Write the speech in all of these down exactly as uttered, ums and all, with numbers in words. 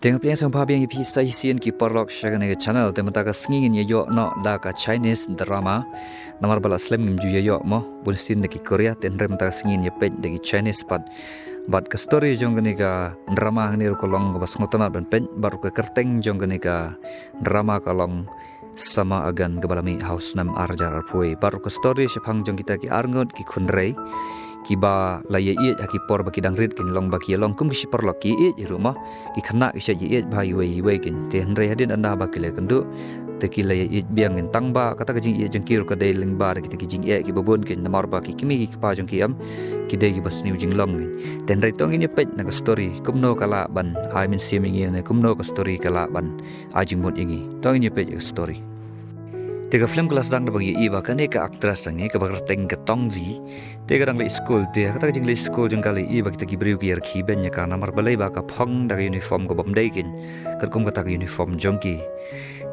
Te nga pdiang sngewbha biang ïa phi sa shisien ki paralok sha kane ka channel. Te mynta ka sngi ngin ïa ïoh noh da ka Chinese drama. Namar ba la slem ngim ju ïa ïoh mo, bun sien da ki Korea, te hynrei mynta ka sngi ngin ïa peit da ki Chinese pat. Bad ka story jong kane ka drama hangne ruh ka long kaba sngewtynnat ban peit, bad ruh ka kyrteng jong kane ka drama ka long Summer Again, kaba la mih ha u snem ar hajar arphew. Bad ruh ka story shaphang jong kita ki arngut ki khynrei kiba la ïa ïeit ha ki por ba ki dang rit, kin long ba ki ïa long kum ki shi paralok, ki ïeit ruh mo, ki khynnah ki shait ïa ïeit bha iwei iwei kin. Te hynrei hadien ynda ba ki la kynduh, te ki la ïa ïeit biang kin, tang ba kata ka jingïeit jong ki ruh ka dei lyngba da kita ki jingeh kiba bun kin, namar ba ki kmie ki kpa jong ki em, ki dei kiba sniew jinglong kin. Te hynrei to ngin ïa peit na ka story kumno ka lah ban ai mynsiem ïa ngi ne kumno ka story ka lah ban ai jingmut ïa ngi. To ngin ïa peit ïa ka story. Te ka film ka la sdang da ba ngi ïohi ba kane ka actress hangne kaba kyrteng ka Tongzi, te ka dang leit skul. Te ha kata ka jingleit skul jong ka la ïohi ba kita ki briew ki ïa rkhie beiñ ïa ka, namar balei ba ka phong da ka uniform kaba ym dei kin, katkum kata ka uniform jong ki.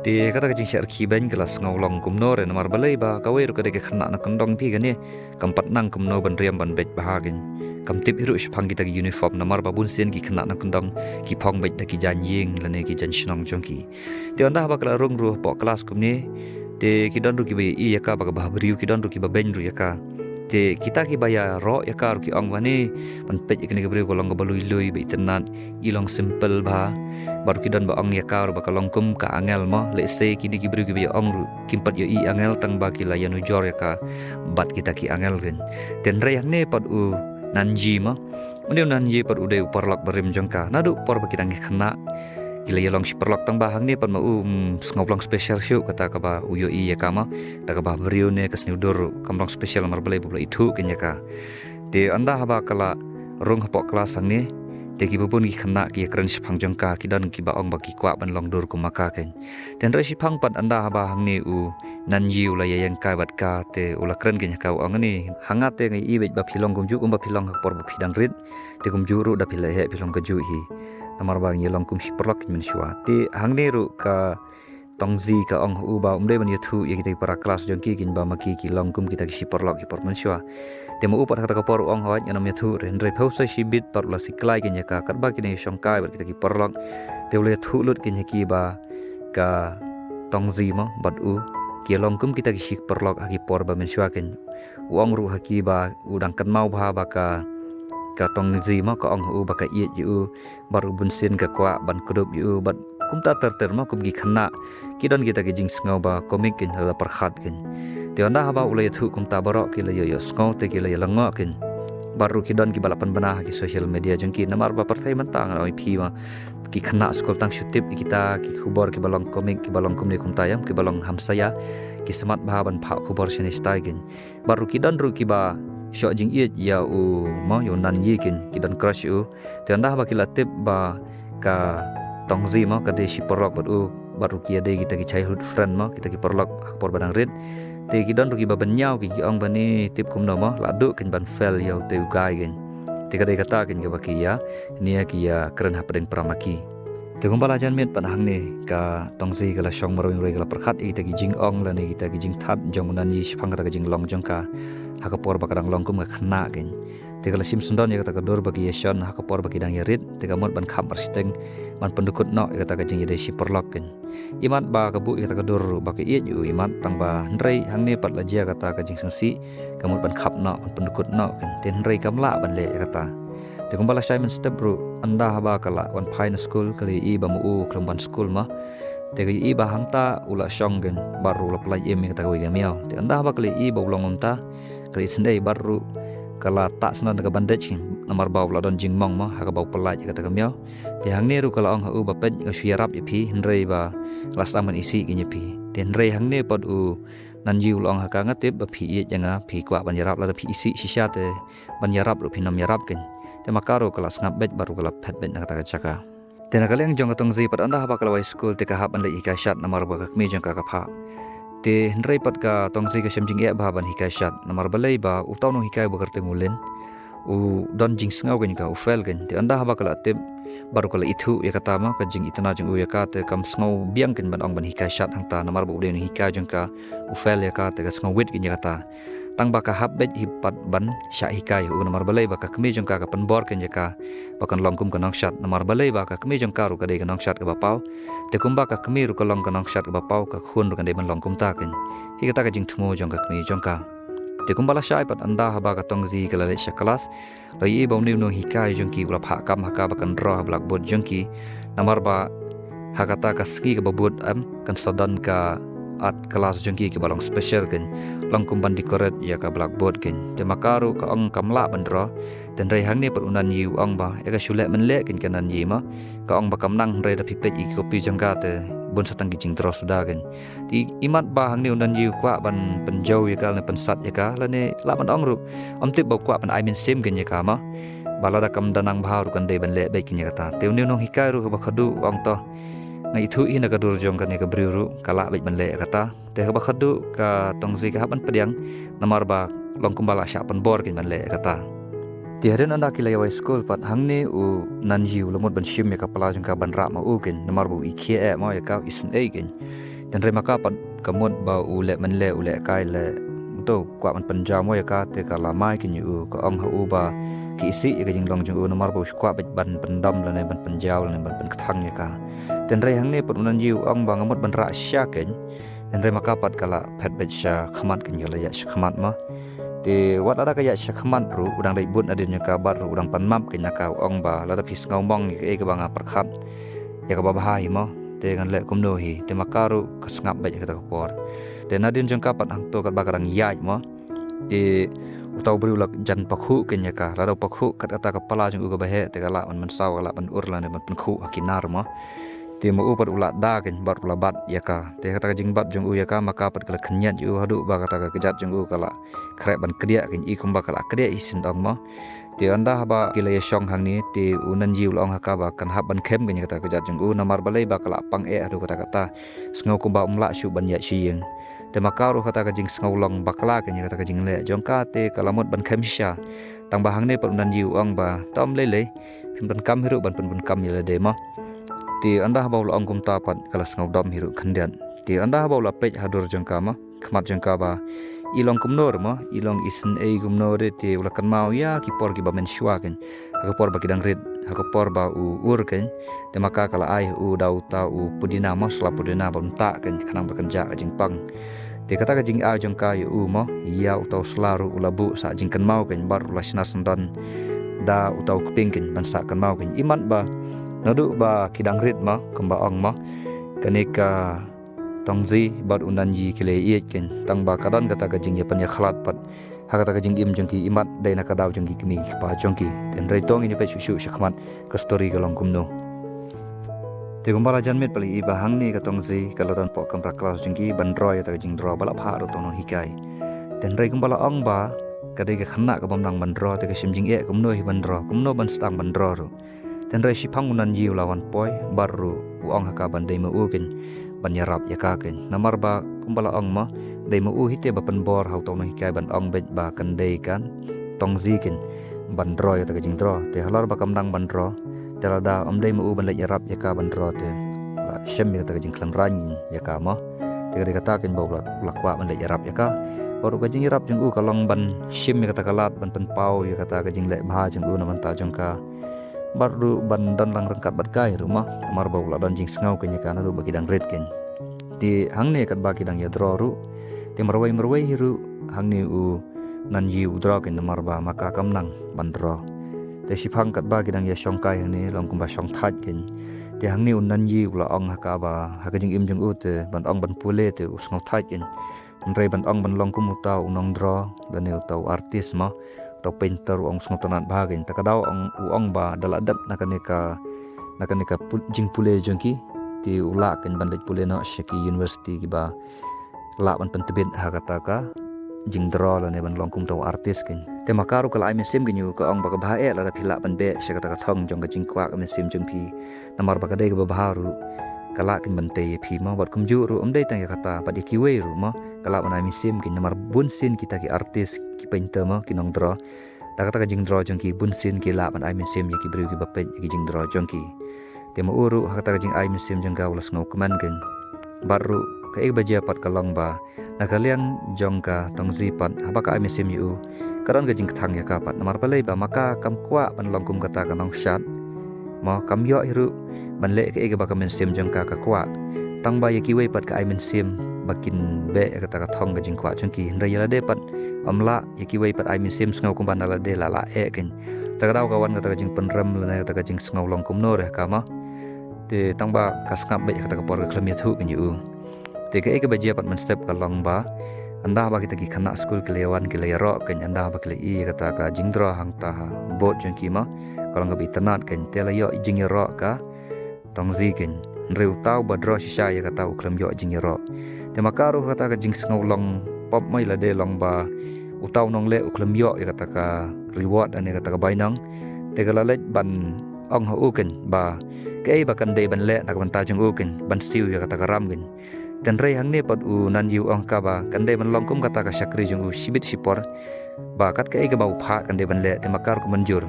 Te ha kata ka jingshah rkhie beiñ ka la sngew long kumno re, namar balei ba kawei ruh ka dei ka khynnah na kyndong phi kane, kam pat nang kumno ban riam ban beit bha kin. Kam tip hi ruh shaphang kita ki uniform, namar ba bun sien ki khynnah na kyndong ki phong beit da ki jaiñ ïing lane ki jaiñ shnong jong ki. Te ynda haba ka la rung ruh hapoh klas kumne, te ki don ruh kiba ïohi ïa ka ba ka bhabriew, ki don ruh kiba beiñ ruh ïa ka. Te kita kiba ïaroh ïa ka ruh ki ong ba ne, ban peit ïa kane ka briew ka long kaba lui lui, ba itynnat, i long simple bha. Bad ruh ki don ba ong ïa ka ruh ba ka long kum ka angel mo. Lehse kine ki briew kiba ïa ong ruh kim pat ïohi angel, tang ba ki la ïanujor ïa ka bad kita ki angel kin. Te hynrei hangne pat u Nanji mo, une u Nanji pat u dei u paralok barim jong ka. Naduh por ba ki dang khynnah ki la ïa long shi paralok, tang ba hangne pat ma u, mm, sngew long special shuh kata kaba u ïohi ïa ka mo. Da kaba briew ne ka sniew dur ruh kam long special, namar balei ba u la ithuh kin ïa ka. Te ynda haba ka la rung hapoh klas hangne, te kiba bun ki khynnah ki ïa kren shaphang jong ka, ki don kiba ong ba ki kwah ban long dur kum ma ka kin. Te hynrei shiphang pat ynda haba hangne u Nanji u la ïa ïeng kai bad ka, te u la kren kin ïa ka, u ong ne, ha nga te nga ïohi beit ba phi long kumjuh kumba phi long ha ka por ba phi dang rit. Te kumjuh ruh da phi la heh phi long kajuh hi, namar ba ngi long kum shi paralok mynshuwa. Te hangne ruh ka Tongzi ka ong ha u ba um dei ban ïathuh ïa kita ki para klas jong ki kin ba ma ki ki long kum kita ki shi paralok ha ka por mynshuwa. Te ma u pat ha kata ka por u ong hooid ngan ym ïathuh re, hynrei phew sa shibit pat u la siklai kin ïa ka, katba ki dang ïa shong kai bad kita ki paralok. Te u la ïathuh lut kin ïa ki ba ka Tongzi mo bad u ki ïa long kum kita ki shi paralok ha ki por ba mynshuwa kin. U ong ruh ha ki ba u dang kynmaw bha ba ka, ka Tongzi mo ka ong ha u ba ka ïeit ïa u, bad ruh bun sien ka kwah ban kdup ïa u, bad kumta ter ter mo, kum ki khynnah ki don kita ki jingsngew ba komik kin, la pyrkhat kin. Te ynda haba u la ïathuh kumta baroh ki la ïoh ïoh sngew, te ki la ïa lyngngoh kin. Bad ruh ki don kiba la pynbna ha ki social media jong ki, namar ba pyrthei mynta ngan ong ïa phi ma, ki khynnah skul tang shu tip ïa kita ki khubor kiba long komik, kiba long kumne kumta ïam, kiba long hamsaïa, ki smat bha ban phah khubor shane shatai kin. Bad ruh ki don ruh kiba shoh jingïeit ïa u mo, ïa u Nanji kin, ki don crush ïa u. Te ynda haba ki la tip ba ka Tongzi mo ka dei shi paralok bad u, bad ruh ki ïa dei kita ki childhood friend mo, kita ki paralok ha ka por ba dang rit. Te ki don ruh kiba bynñiaw kin, ki ong ba ne tip kumno mo, la duh kin ban fail ïa u te u guy kin. Te ka dei kata kin kaba ki ïa nia, ki ïa kren hapdeng para ma ki. Te kumba la jan miet pat hangne, ka Tongzi ka la shong marwei marwei, ka la pyrkhat ïa kita ki jingong lane kita ki jingthat jong u Nanji shaphang kata ka jinglong jong ka ha ka por ba ka dang long kum ka khynnah kin. Te ka la shim syndon ïa kata ka dur ba ki ïa shon ha ka por ba ki dang ïa rit, te ka mut ban khap marshiteng, ban pyndykut noh ïa kata ka jingïadei shi paralok kin. Imat ba ka buh ïa kata ka dur ruh ba ka ïeit ïa u, imat tang ba hynrei hangne pat la jia kata ka jingsngewsih, ka mut ban khap noh, ban pyndykut noh kin. Te hynrei kam lah ban leh ïa kata. Te kumba la shai mynstep ruh, ynda haba ka la wan phai na skul, ka la ïohi ba ma u khlem wan skul mo. Te ka ïohi ba hangta u la shong kin, bad ruh u la pyllait im ïa kata kawei ka miaw. Te ynda haba ka la ïohi ba u long kumta, ka la isynei bad ruh ka la tah syndon da ka bandage kin, namar ba u la don jingmong mo ha kaba u pyllait ïa kata ka miaw. Te hangne ruh ka la ong ha u ba peit, nga shu ïarap ïa phi, hynrei ba la sdang ban isih kin ïa phi. Te hynrei hangne pat u Nanji u la ong ha ka, nga tip ba phi ïeit ïa nga, phi kwah ban ïarap, lada phi isih shisha te ban ïarap ruh phin ym ïarap kin. Te ma ka ruh ka la sngap beit bad ruh ka la phet beit na kata ka jaka. Te na ka liang jong ka Tongzi pat, ynda haba ka la wai skul te ka hap ban leit hikai shad namar ba ka kmie jong ka ka phah. Te hynrei pat ka Tongzi ka shem jingeh bha ban hikai shad, namar balei ba uta u nonghikai ba kyrteng u Lin u don jingsngew kin ïa ka, u fail kin. Te ynda haba ka la tip bad ruh ka la ithuh ïa kata mo, ka jingitynnad jong u ïa ka, te kam sngew biang kin ban ong ban hikai shad hangta, namar ba u dei u nonghikai jong ka, u fail ïa ka, te ka sngew wit kin ïa kata. Tang ba ka hap beit hi pat ban shah hikai ha u, namar balei ba ka kmie jong ka ka pynbor keiñ ïa ka ba kan long kum ka nongshad, namar balei ba ka kmie jong ka ruh ka dei ka nongshad kaba paw. Te kumba ka kmie ruh ka long ka nongshad kaba paw, ka khun ruh kan dei ban long kumta keiñ. Hi kata ka jingthmu jong ka kmie jong ka. Te kumba la shai pat, ynda haba ka Tongzi ka la leit sha klas, la ïohi ba une u nonghikai jong ki u la phah kam ha ka ba kan draw ha blackboard jong ki. Namar ba ha kata ka sngi kaba bud em, kan sa don ka art class jong ki kaba long special keiñ, long kum ban decorate ïa ka blackboard keiñ. Te ma ka ruh ka ong kam lah ban draw. Te hynrei hangne pat u Nan Yi u ong ba, ïa ka shu leh mynleh keiñ ka Nan Yi ma. Ka ong ba kam nang, hynrei da phi peit ïa ki copy jong ka te bun sa tang ki jingdraw suda keiñ. Te imat ba hangne u Nan Yi u kwah ban pynjaw ïa ka lane pynsat ïa ka, lane lah ban ong ruh, ym tip ba u kwah ban ai mynsiem keiñ ïa ka ma. Ba lada kam da nang bha ruh kan dei ban leh beit keiñ ïa kata. Te une u nonghikai ruh haba khadduh u ong, to, nga ithuh hi na ka dur jong kane ka briew ruh, ka lah beit ban leh ïa kata. Te haba khadduh ka Tongzi ka hap ban pdiang, namar ba long kumba la shah pynbor keiñ ban leh ïa kata. Te hadien ynda ki la ïawai skul pat, hangne u Nan Yi u la mut ban shim ïa ka pla jong ka ban rah ma u keiñ, namar ba u i khia eh ma ïa ka, u isynei keiñ. Te hynrei ma ka pat ka mut ba u leh mynleh, u lehkai leh, to, kwah ban pynjaw ma ïa ka, te ka la mai keiñ ïa u, ka ong ha u ba ka isih ïa ka jinglong jong u, namar ba u kwah beit ban pyndom lane ban pynjaw lane ban pynkthang ïa ka. Te hynrei hangne pat u Nan Yi u ong ba nga mut ban rah shisha keiñ. Te hynrei ma ka pat ka la phet beit sha khmat keiñ, ka la ïaid sha khmat ma. Te wat lada ka ïaid sha khmat ruh, u dang leit bud nadien jong ka bad ruh u dang pan map keiñ na ka, u ong ba lada phi sngew mong ïa kaei kaba nga pyrkhat, ïa kaba bha hi ma, te ngan leh kumno hi. Te ma ka ruh ka sngap beit ïa kata ka por. Te nadien jong ka pat hangto katba ka dang ïaid ma, te uta u briew u la jan pakhuh keiñ ïa ka. Lada u pakhuh kat kata ka pla jong u kaba heh, te ka lah ban mynsaw, ka lah ban ur lane ban pynkhuh ha ki nar ma. Te ma u pat u la da keiñ bad u la bat ïa ka. Te kata ka jingbat jong u ïa ka ma ka pat ka la khynñiat ïa u haduh ba kata ka kjat jong u ka la khreh ban kdiah keiñ, i kumba ka la kdiah i syndong ma. Te ynda haba ki la ïashong hangne, te u Nan Yi u la ong ha ka ba kan hap ban khem keiñ ïa kata ka kjat jong u, namar balei ba ka la pang eh haduh kata kata, sngew kumba um lah shuh ban ïaid sha ïing. Te ma ka ruh kata ka jingsngew long bakla keiñ ïa kata ka jingleh jong ka, te ka la mut ban khem shisha. Tang ba hangne pat u Nan Yi u ong ba, to ym lei lei, phim donkam hi ruh ban pynbun kam ïa lade ma. Te ynda haba u la ong kumta pat ka la sngew dom hi ruh khyndiat. Te ynda haba u la peit ha dur jong ka ma, khmat jong ka ba i long kumno re ma, i long isynei kumno re, te u la kynmaw ïa ki por kiba mynshuwa keiñ, ha ka por ba ki dang rit, ha ka por ba u ur keiñ. Te ma ka ka la ai ha u da uta u pudina ma, sla pudina ban tah keiñ, khnang ba kan jah ka jingpang. Te kata ka jingai jong ka ïa u ma, ïa uta u sla ruh u la buh sah jingkynmaw keiñ bad u la shna syndon da uta u kpieng keiñ ban sah kynmaw keiñ. Imat ba naduh ba ki dang rit ma, kumba ong ma, kane ka Tongzi bad u Nan Yi ki la ïeit keiñ, tang ba ka don kata ka jingïapyniakhlad pat ha kata ka jingim jong ki, imat dei na ka daw jong ki kmie ki kpa jong ki. Te hynrei to ngin ïa peit shuh shuh sha khmat ka story ka long kumno. Te kumba la jan miet pat la ïohi ba hangne ka Tongzi ka la don hapoh kamra klas jong ki ban draw ïa kata ka jingdraw ba la phah da uta u nonghikai. Te hynrei kumba la ong ba ka dei ka khynnah ka bym nang ban draw, te ka shim jingeh kumno hi ban draw, kumno ban sdang ban draw ruh. Te hynrei shiphang u Nan Yi u la wan poi bad ruh u ong ha ka ban dei ma u keiñ ban ïarap ïa ka keiñ. Namar ba kumba la ong ma, dei ma u hi te ba pynbor ha uta u nonghikai ban ong beit ba kan dei ka Tongzi keiñ ban draw ïa kata ka jingdraw. Te halor ba kam nang ban draw, te lada ym dei ma u ban leit ïarap ïa ka ban draw, te la shem ïa kata ka jingkhlem rang ïa ka ma. Te ka dei kata keiñ ba u la, u la kwah ban leit ïarap ïa ka. Bad ruh ka jingïarap jong u ka long ban shim ïa kata ka lad ban pynpaw ïa kata ka jingleh bha jong u na bynta jong ka. Bad ruh ban don lang ryngkat bad ka hi ruh ma, namar ba u la don jingsngew keiñ ïa ka naduh ba ki dang rit keiñ. Te hangne katba ki dang ïa draw ruh, te marwei marwei hi ruh hangne u Nan Yi u draw keiñ, namar ba ma ka kam nang ban draw. Te shiphang katba ki dang ïa shong kai hangne, long kumba shong thait keiñ. Te hangne u Nan Yi u la ong ha ka ba ha ka jingim jong u te ban ong ban pule te u sngew thait keiñ. Hynrei ban ong ban long kum uta u nongdraw lane uta u artist ma, uta u painter, u ong u sngewtynnat bha keiñ. Ta ka daw ong, u ong ba da la dep na kane ka, na kane ka pu-, jingpule jong ki, te u lah keiñ ban leit pule noh sha ki university kiba lah ban pyntbit ha kata ka jingdraw lane ban long kum uta u artist keiñ. Te ma ka ruh ka la ai mynsiem keiñ ïa u, ka ong ba ka bha eh lada phi lah ban beh sha kata ka thong jong ka jingkwah ka mynsiem jong phi. Namar ba ka dei kaba bha ruh, ka lah keiñ ban tei ïa phi ma, bad kumjuh ruh ym dei tang ïa kata, bad ïa kiwei ruh ma ka lah ban ai mynsiem keiñ, namar bunsien kita ki artist, ki painter ma, ki nongdraw, da kata ka jingdraw jong ki bunsien ki lah ban ai mynsiem ïa ki briew kiba peit ïa ki jingdraw jong ki. Te ma u ruh ha kata ka jingai mynsiem jong ka u la sngewkmen keiñ. Bad ruh kaei ba jia pat ka long ba Na ka liang jong ka Tongzi pat, haba ka ai mynsiem ïa u, ka don ka jingkthang ïa ka pat. Namar balei? Ba ma ka kam kwah ban long kum kata ka nongshad. Mo, kam ïoh hi ruh ban leh kaei kaba ka mynsiem jong ka ka kwah. Tang ba ïa kiwei pat ka ai mynsiem ba kin beh ïa kata ka thong ka jingkwah jong ki. Hynrei ïa lade pat ym lah, ïa kiwei pat ai mynsiem sngew kumba na lade la lah eh kein. Ta ka daw ka wan kata ka jingpynrem lane kata ka jingsngew long kumno re ha ka, mo. Te tang ba ka sngap beit ha kata ka por ka khlem ïathuh kein ïa u. Te kaei kaba jia pat mynstep ka long ba, ynda ba kita ki khynnah skul ki la ïa wan ki la ïaroh kein, ynda ba ki la ïohi ïa kata ka jingdro hangta ha board jong ki, mo, ka long kaba itynnad kein, te la ïoh jingïaroh ka Tongzi kein. Hynrei uta uba droh shisha ïa kata u khlem ïoh jingïaroh. Te ma ka ruh kata ka jingsngew long pop, mo, ïa lade long ba uta u nongleh u khlem ïoh ïa kata ka reward lane kata ka bainong. Te ka la leit ban ong ha u kein ba kaei ba kan dei ban leh na ka bynta jong u kein, ban siew ïa kata ka ram kein. Te hynrei hangne pat u Nan Yi u ong ha ka ba kan dei ban long kum kata ka shakri jong u shibit shipor, ba kat kaei kaba u phah kan dei ban leh, te ma ka ruh ka mynjur.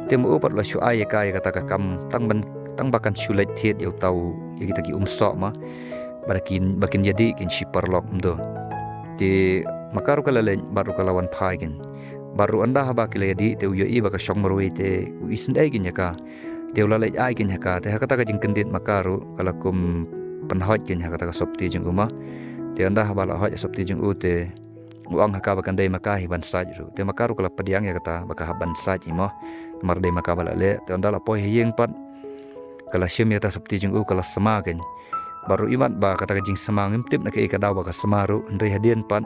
Te ma u pat u la shu ai ïa ka ïa kata ka kam tang ban, tang ba kan shu leit thied ïa uta u, ïa kita ki umsoh, mo, ba kin, ba kin ïadih kein shi paralok, mo. Te ma ka ruh ka la leit bad ruh ka la wan phai kein. Bad ruh ynda haba ki la ïadih te u ïohi ba ka shong marwei, te u isynei kein ïa ka. Te u la leit ai kein ha ka, te ha kata ka jingkyndit ma ka ruh ka la kum pynhoit kein ha kata ka sopti jong u, mo. Te ynda haba la hoit sopti jong u te u ong ha ka ba kan dei ma ka hi ban sait ruh. Te ma ka ruh ka la pdiang ïa kata ba ka hap ban sait hi, mo, namar dei ma ka ba la leh. Te ynda la poi ha ïing pat ka la shim ïa kata sopti jong u, ka la sma kein. Bad ruh imat ba kata ka jingsma ngim tip na kaei ka daw ba ka sma ruh, hynrei hadien pat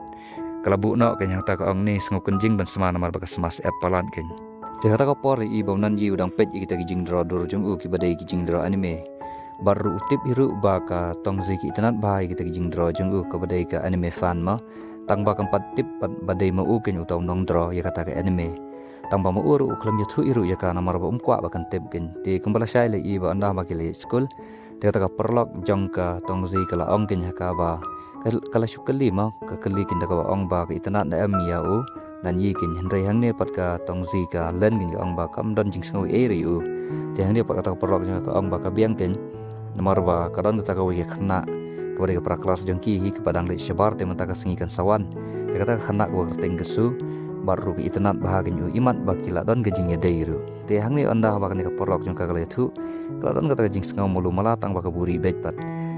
ka la buh noh kein, hangta ka ong, ni sngew kynjing ban sma namar ba ka sma syep palat kein. Te kata ka por i ba u Nan Yi u dang peit ïa kita ki jingdro dur jong u kiba dei ki jingdro anime. Bad ruh u tip hi ruh ba ka Tongzi ka itynnad bha ïa kita ki jingdro jong u kaba dei ka anime fan, mo. Tang ba kam pat tip pat ba dei ma u kein uta u nongdro ïa kata ka anime. Tang ba ma u ruh u khlem ïathuh hi ruh ïa ka namar ba um kwah ba kan tip kein. Te kumba la shai la i ba ynda ba ki la ïa skul, te kata ka paralok jong ka Tongzi ka la ong kein ha ka ba ka, ka la shu kylli, mo, ka kylli kein da kaba ong ba ka itynnad ne em ïa u Nan Yi kein. Hynrei hangne pat ka Tongzi ka len kein, ka ong ba kam don jingsngew ei ruh ïa u. Te hangne pat kata ka paralok jong ka ka ong ba ka biang kein, namar ba ka don kata kawei ka khynnah kaba dei ka para klas jong ki hi kaba dang leit shabar, te mynta ka sngi kan sa wan. Te kata ka khynnah kaba kyrteng ka Su, bad ruh ka itynnad bha kein ïa u imat ba ki la don ka jingïadei ruh. Te hangne ynda haba kane ka paralok jong ka ka la ïathuh, ka la don kata ka jingsngew malu mala tang ba ka buhrieh beit pat.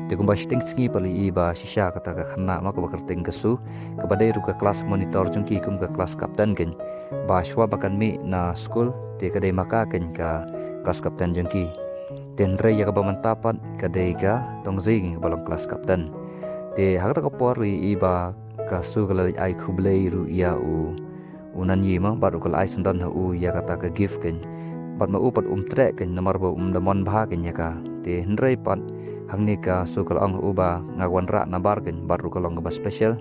Te kumba shiteng sngi pat la i ba shisha kata ka khynnah, mo, kaba kyrteng ka Su, kaba dei ruh ka class monitor jong ki kum ka class captain kein, ba shuwa ba kan mih na skul te ka dei ma ka kein ka class captain jong ki. Te hynrei ïa kaba mynta pat ka dei ka Tongzi kein kaba long class captain. Te ha kata ka por la i ba ka Su ka la leit ai khublei ruh ïa u, u Nan Yi, mo, bad ruh ka la ai syndon ha u ïa kata ka gift kein. Bad ma u pat um treh kein namar ba um da mon bha kein ïa ka. Te hynrei pat hangne ka Su ka la ong ha u ba nga wanrah nabar kein, bad ruh ka long kaba special.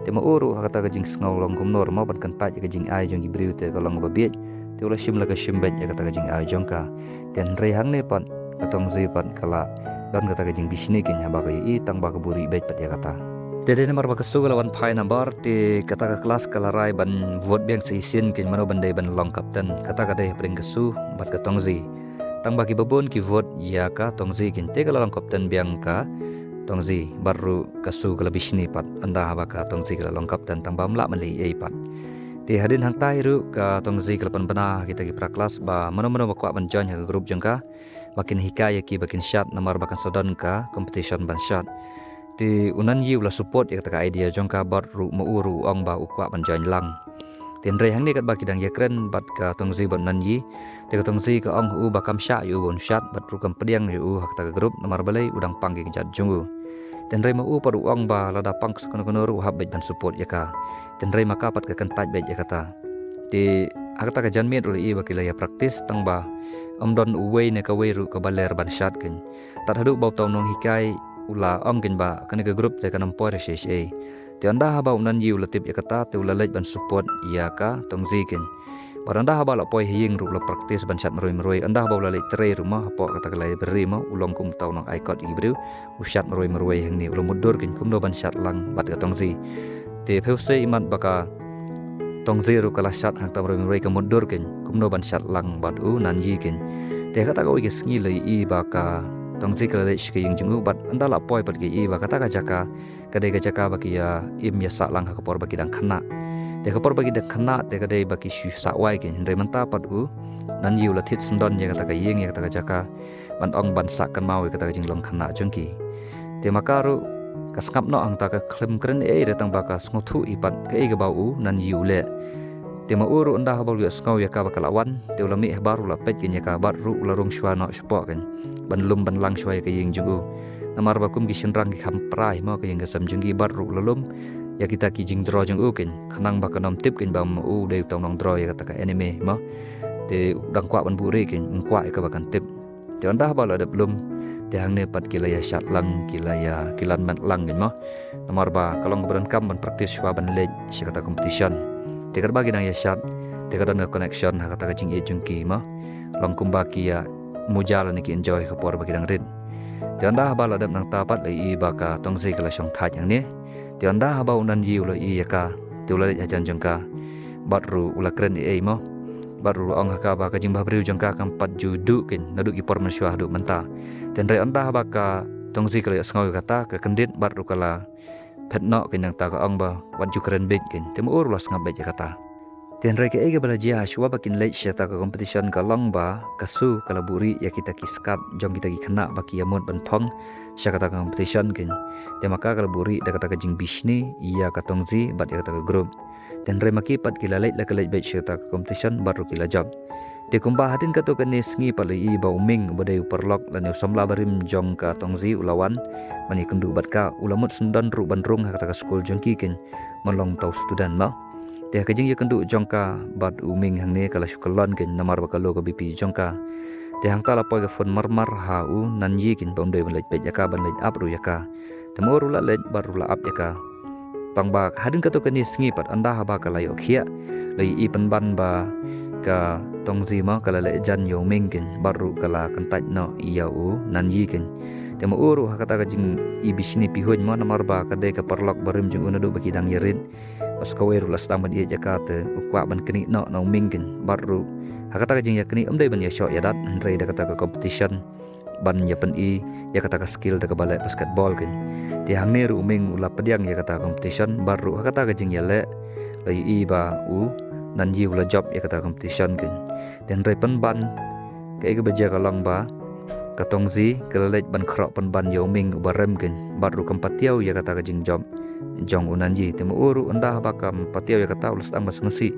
Te ma u ruh ha kata ka jingsngew long kumno ruh, mo, ban kyntait ïa ka jingai jong ki briew te ka long kaba bieit. Te u la shim la ka shim beit ïa kata ka jingai jong ka. Te hynrei hangne pat ka Tongzi pat ka la don kata ka jingbishni kein haba ka ïohi tang ba ka buhrieh beit pat ïa kata. Te dei namar ba ka Su ka la wan phai nabar, te kata ka class ka la rai ban vote biang sa shisien kein mano ban dei ban long captain. Kata ka dei hapdeng ka Su bad ka Tongzi. Tang ba kiba bun ki vote ïa ka Tongzi kein, te ka la long captain biang ka Tongzi, bad ruh ka Su ka la bishni pat ynda haba ka Tongzi ka la long captain, tang ba ym lah ban leh ei ei pat. Te hadien hangta hi ruh ka Tongzi ka la pynbna ha kita ki para klas ba mano mano ba kwah ban join ha ka group jong ka, ba kin hikai ïa ki ba kin shad namar ba kan sa don ka competition ban shad. Te u Nan Yi u la support ïa kata ka idea jong ka, bad ruh ma u ruh u ong ba u kwah ban join lang. Te hynrei hangne katba ki dang ïakren bad ka Tongzi bad u Nan Yi, te ka Tongzi ka ong ha u ba kam shah ïa u ban shad bad ruh kam pdiang ïa u ha kata ka group namar balei, u dang pang ïa ka jait jong u. Te hynrei ma u pat u ong ba lada pang ka kano kano ruh u hap beit ban support ïa ka. Te hynrei ma ka pat ka kyntait beit ïa kata. Te ha kata ka janmiet u la ïohi ba ki la ïa practice tang ba ym don uwei ne kawei ruh kaba ler ban shad kein. Tad haduh ba uta u nonghikai u la ong kein ba kane ka group te kan ym poi shisha. Te ynda haba u Nan Yi u la tip ïa kata te u la leit ban support ïa ka Tongzi kein. Bad ynda haba la poi ha ïing ruh u la practice ban shad marwei marwei, ynda haba u la leit trei ruh ma hapoh kata ka library ma u long kum uta u nongai kot ïa ki briew. U shad marwei marwei hangne, u la mutdur kein kumno ban shad lang bad ka Tongzi. Te phi sngewthuh imat ba ka Tongzi ruh ka la shad hangta marwei marwei, ka mutdur kein kumno ban shad lang bad u Nan Yi kein. Te kata kawei ka sngi la ïohi ba ka Tongzi ka la leit sha ka ïing jong u, bad ynda la poi pat ka ïohi ba kata ka jaka ka dei ka jaka ba ki ïa im ïa sah lang ha ka por ba ki dang khynnah. Te ka por ba ki dang khynnah te ka dei ba ki shu sah wai kein, hynrei mynta pat u Nan Yi u la thied syndon ïa kata ka ïing, ïa kata ka jaka, ban ong ban sah kynmaw ïa kata ka jinglong khynnah jong ki. Te ma ka ruh ka sngap noh hangta, ka khlem kren ei ei, tang ba ka sngewthuh hi pat kaei kaba u Nan Yi u leh. Te ma u ruh ynda haba u la ïohsngew ïa kaba ka la wan, te u la mih habar, u la peit kein ïa ka, bad ruh u la rung shuwa noh shapoh kein, ban lum ban lang shuwa ïa ka ïing jong u. Namar ba kum ki shynrang ki kham pra hi mo ka ïing ka sem jong ki, bad ruh u la lum ïa kita ki jingdraw jong u kein, khnang ba kan ym tip kein ba ma u dei uta u nongdraw ïa kata ka anime mo. Te u dang kwah ban buhrieh kein, um kwah ïa kaba kan tip. Te ynda haba la dep lum, te hangne pat ki la ïa shad lang, ki la ïa, ki la met lang kein mo. Namar ba ka long kaba donkam ban practice shuwa ban leit sha kata competition. Te katba ki dang ïa shad, te ka don ka connection ha kata ka jingïeit jong ki mo. Long kumba ki ïa muja lane ki enjoy ha ka por ba ki dang rit. Te ynda haba la dep nangta pat la ïohi ba ka Tongzi ka la shong thait hangne. Te ynda haba u Nan Yi u la ïohi ïa ka, te u la leit hajan jong ka, bad ruh u la kren ei ei mo. Bad ruh u la ong ha ka ba ka jingbhabriew jong ka kam pat ju duh kein naduh ki por mynshuwa haduh mynta. Te hynrei ynda haba ka Tongzi ka la ïohsngew ïa kata, ka kyndit bad ruh ka la phet noh kein, nangta ka ong ba wat ju kren beit kein. Te ma u ruh u la sngap beit ïa kata. Te hynrei kaei kaba la jia shuwa ba kin leit sha kata ka competition ka long ba ka Su ka la buhrieh ïa kita ki skat jong kita ki khynnah ba ki ïa mut ban phong sha kata ka competition kein. Te ma ka ka la buhrieh da kata ka jingbishni ïa ka Tongzi bad ïa kata ka group. Te hynrei ma ki pat ki la leit la ka leit beit sha kata ka competition bad ruh ki la jop. Te kumba hadien katto katne sngi pat la ïohi ba u Ming uba dei u paralok lane u samla barim jong ka Tongzi u la wan ban ïakynduh bad ka, u la mut syndon ruh ban rung ha kata ka skul jong ki kein, ban long uta u student mo. Te ha ka jingïakynduh jong ka bad u Ming hangne ka la shu kyllon kein namar ba ka low ka B P jong ka. Te hangta la poi ka phone marmar ha u Nan Yi kein ba um dei ban leit peit ïa ka, ban leit ap ruh ïa ka. Te ma u ruh u la leit bad ruh u la ap ïa ka. Tang ba hadien katto katne sngi pat ynda haba ka la ïoh khiah, la ïohi pynban ba ka Tongzi mo ka la leh jan ïa u Ming kein, bad ruh ka la kyntait noh ïa u Nan Yi kein. Te ma u ruh ha kata ka jingïabishni pihuiñ mo, namar ba ka dei ka paralok barim jong u naduh ba ki dang ïarit. Bad sa kawei ruh la sdang ban ïeit ïa ka, te u kwah ban knieh noh na u Ming kein, bad ruh ha kata ka jingïaknieh um dei ban ïashoh ïadat, hynrei da kata ka competition ban ïa pyni ïa kata ka skill da kaba leh basketball kein. Te hangne ruh u Ming u la pdiang ïa kata ka competition, bad ruh ha kata ka jingïaleh la ïohi ba u Nan Yi u la jop ïa kata ka competition kein. Te hynrei pynban kaei kaba jia ka long ba ka Tongzi ka la leit ban khroh pynban ïa u Ming uba rem kein, bad ruh kam patiaw ïa kata ka jingjop jong u Nan Yi. Te ma u ruh ynda haba kam patiaw ïa kata u la sdang ban sngewsih.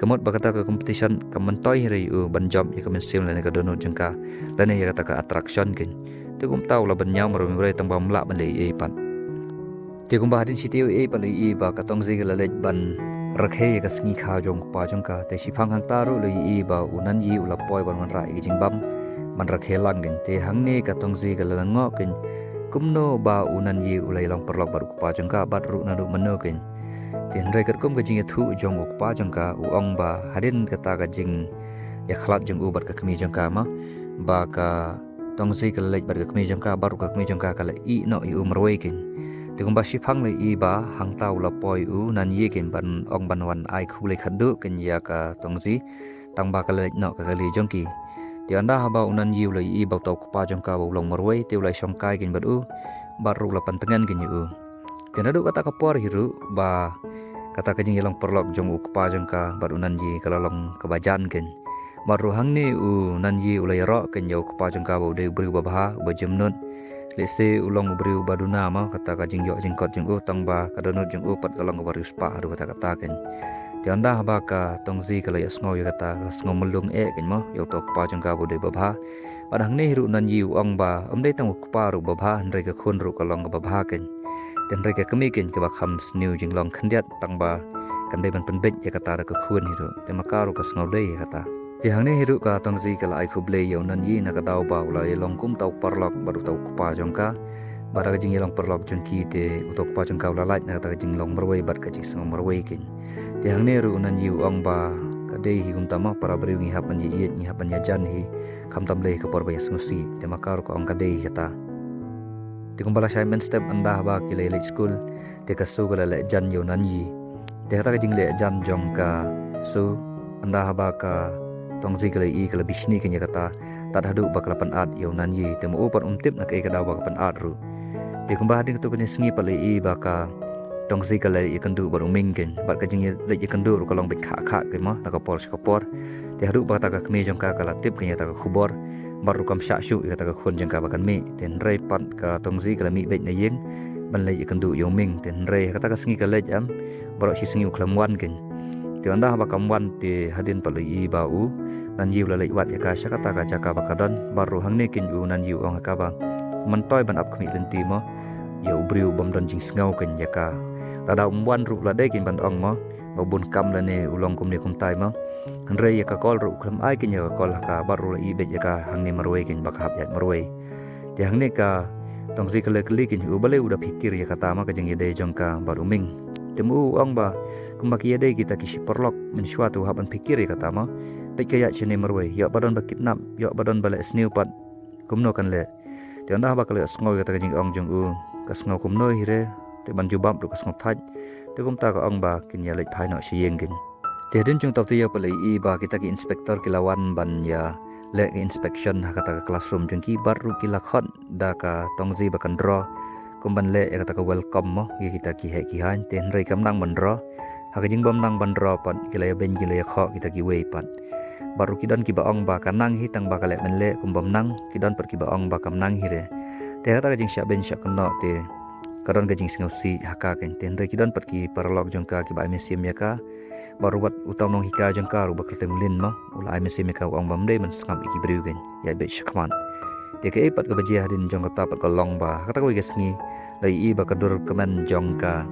Ka mut ba kata ka competition kam myntoi hi ruh ïa u ban jop ïa ka mynsiem lane ka dohnud jong ka, lane ïa kata ka attraction kein. Te kumta u la ban ñiaw marwei marwei tang ba um lah ban leh ei ei pat. Te kumba hadien shi taïew ei ei pat la ïohi ba ka Tongzi ka la leit ban rakhe ïa ka sngi kha jong u kpa jong ka. Te shiphang hangta ruh la ïohi ba u Nan Yi u la poi ban wanrah ïa ka jingbam ban rakhe lang kein. Te hangne ka Tongzi ka la lyngngoh kein kumno ba u Nan Yi u la ïalong paralok bad u kpa jong ka, bad ruh naduh mynno kein. Te hynrei katkum ka jingïathuh jong u kpa jong ka, u ong ba hadien kata ka jingïakhlad jong u bad ka kmie jong ka mo, ba ka Tongzi ka la leit bad ka kmie jong ka, bad ruh ka kmie jong ka ka la ïeh noh ïa u marwei kein. Te kumba shiphang la ïohi ba hangta u la poi u Nan Yi kein ban ong ban wan ai khublei khatduh kein ïa ka Tongzi, tang ba ka la leit noh ka kali jong ki. Te ynda haba u Nan Yi u la ïohi ba uta u kpa jong ka ba u long marwei, te u la shongkai kein bad u, bad ruh u la pyntngen kein ïa u. Te naduh kata ka por hi ruh ba kata ka jingïalong paralok jong u kpa jong ka bad u Nan Yi ka la long kaba jan kein. Bad ruh hangne u Nan Yi u la ïaroh kein ïa u kpa jong ka ba u dei u briew uba bha, uba jemnud. Lehse u long u briew uba duna mo, kata ka jingïoh jingkot jong u, tang ba ka dohnud jong u pat ka long kaba riewspah haduh katta katta kein. Te ynda haba ka Tongzi ka la ïohsngew ïa kata, ka sngew mlung eh kein mo ïa uta u kpa jong ka ba u dei uba bha. Bad hangne hi ruh u Nan Yi u ong ba ym dei tang u kpa ruh uba bha, hynrei ka khun ruh ka long kaba bha kein. Te hynrei ka kmie kein kaba kham sniew jinglong khyndiat, tang ba kan dei ban pynbeit ïa kata da ka khun hi ruh. Te ma ka ruh ka sngew dei ïa kata. Te hangne hi ruh ka Tongzi ka la ai khublei ïa u Nan Yi na ka daw ba u la ïalong kum uta u paralok bad uta u kpa jong ka. Bad da ka jingïalong paralok jong ki te uta u kpa jong ka u la lait na kata ka jinglong marwei bad ka jingsngew marwei kein. Te hangne ruh u Nan Yi u ong ba ka dei hi kumta mo, para briew ngi hap ban ïaieit, ngi hap ban ïajan hi, khamtam lei ha ka por ba ïasngewsih. Te ma ka ruh ka ong ka dei hi kata. Te kumba la shai mynstep ynda haba ki la ïaleit skul, te ka Su ka la leh jan ïa u Nan Yi. Te kata ka jingleh jan jong ka Su, ynda haba ka Tongzi ka la ïohi ka la bishni kein ïa kata. Tad haduh ba ka la pynat ïa u Nan Yi, te ma u pat um tip na kaei ka daw ba ka pynat ruh. Te kumba hadien katto katne sngi pat la ïohi ba ka Tongzi ka leit ïakynduh bad u Ming kein, bad ka jingleit ïakynduh ruh ka long beit khah khah kein mo, na ka por sha ka por. Te haduh ba kata ka kmie jong ka ka la tip kein ïa kata ka khubor, bad ruh kam shah shuh ïa kata ka khun jong ka ba kan mih. Te hynrei pat ka Tongzi ka la mih beit na ïing ban leit ïakynduh ïa u Ming. Te hynrei ha kata ka sngi ka leit em, baroh shi sngi u khlem wan kein. Te ynda haba kam wan te hadien pat la ïohi ba u Nan Yi u la leit wad ïa ka sha kata ka jaka ba ka don, bad ruh hangne kein u Nan Yi u ong ha ka ba, myntoi ban ap khmih lynti mo ïa u briew bym don jingsngew kein ïa ka. Lada um wan ruh la dei kein ban ong mo ba bun kam lane u long kumne kumtai mo. Hynrei ïa ka kol ruh u khlem ai kein ïa ka kol ha ka, bad ruh la ïohi beit ïa ka hangne marwei kein ba ka hap ïaid marwei. Te hangne ka Tongzi ka la kylli kein u, balei u da phikir ïa kata mo, ka jingïadei jong ka bad u Ming. Te ma u ong ba kumba ki ïadei kita ki shi paralok mynshuwa, te u hap ban phikir ïa kata mo. Peit ka ïaid shane marwei, ïoh ba don ba kidnap, ïoh ba don ba leh sniew pat, kumno kan leh. Te ynda haba ka la sngew ïa kata ka jingong jong u, ka sngew kumno hi re, te ban jubab ruh ka sngew thait. Te kumta ka ong ba kin ïa leit phai noh sha ïing kein. Te hadien jong uta u taïew pat la ïohi ba kita ki inspector ki la wan ban ïa leh ka inspection ha kata ka classroom jong ki, bad ruh ki la khot da ka Tongzi ba kan draw kum ban leh ïa kata ka welcome mo ïa kita ki heh ki haiñ. Te hynrei kam nang ban draw. Ha ka jingbym nang ban draw pat ki la ïabeiñ, ki la ïakhoh kita kiwei pat. Bad ruh ki don kiba ong ba ka nang hi, tang ba ka leh mynleh kum bym nang. Ki don pat kiba ong ba kam nang hi re. Te ha kata ka jingshah beiñ shah kynnoh te ka don ka jingsngewsih ha ka kein. Te hynrei ki don pat ki paralok jong ka kiba ai mynsiem ïa ka. Bad ruh wat uta u nonghikai jong ka ruh ba kyrteng u Lin mo, u la ai mynsiem ïa ka, u ong ba ym dei ban sngap ïa ki briew kein, ïaid beit shakhmat. Te kaei pat kaba jia hadien jong kata pat ka long ba ha kata kawei ka sngi la ïohi ba ka dur kmen jong ka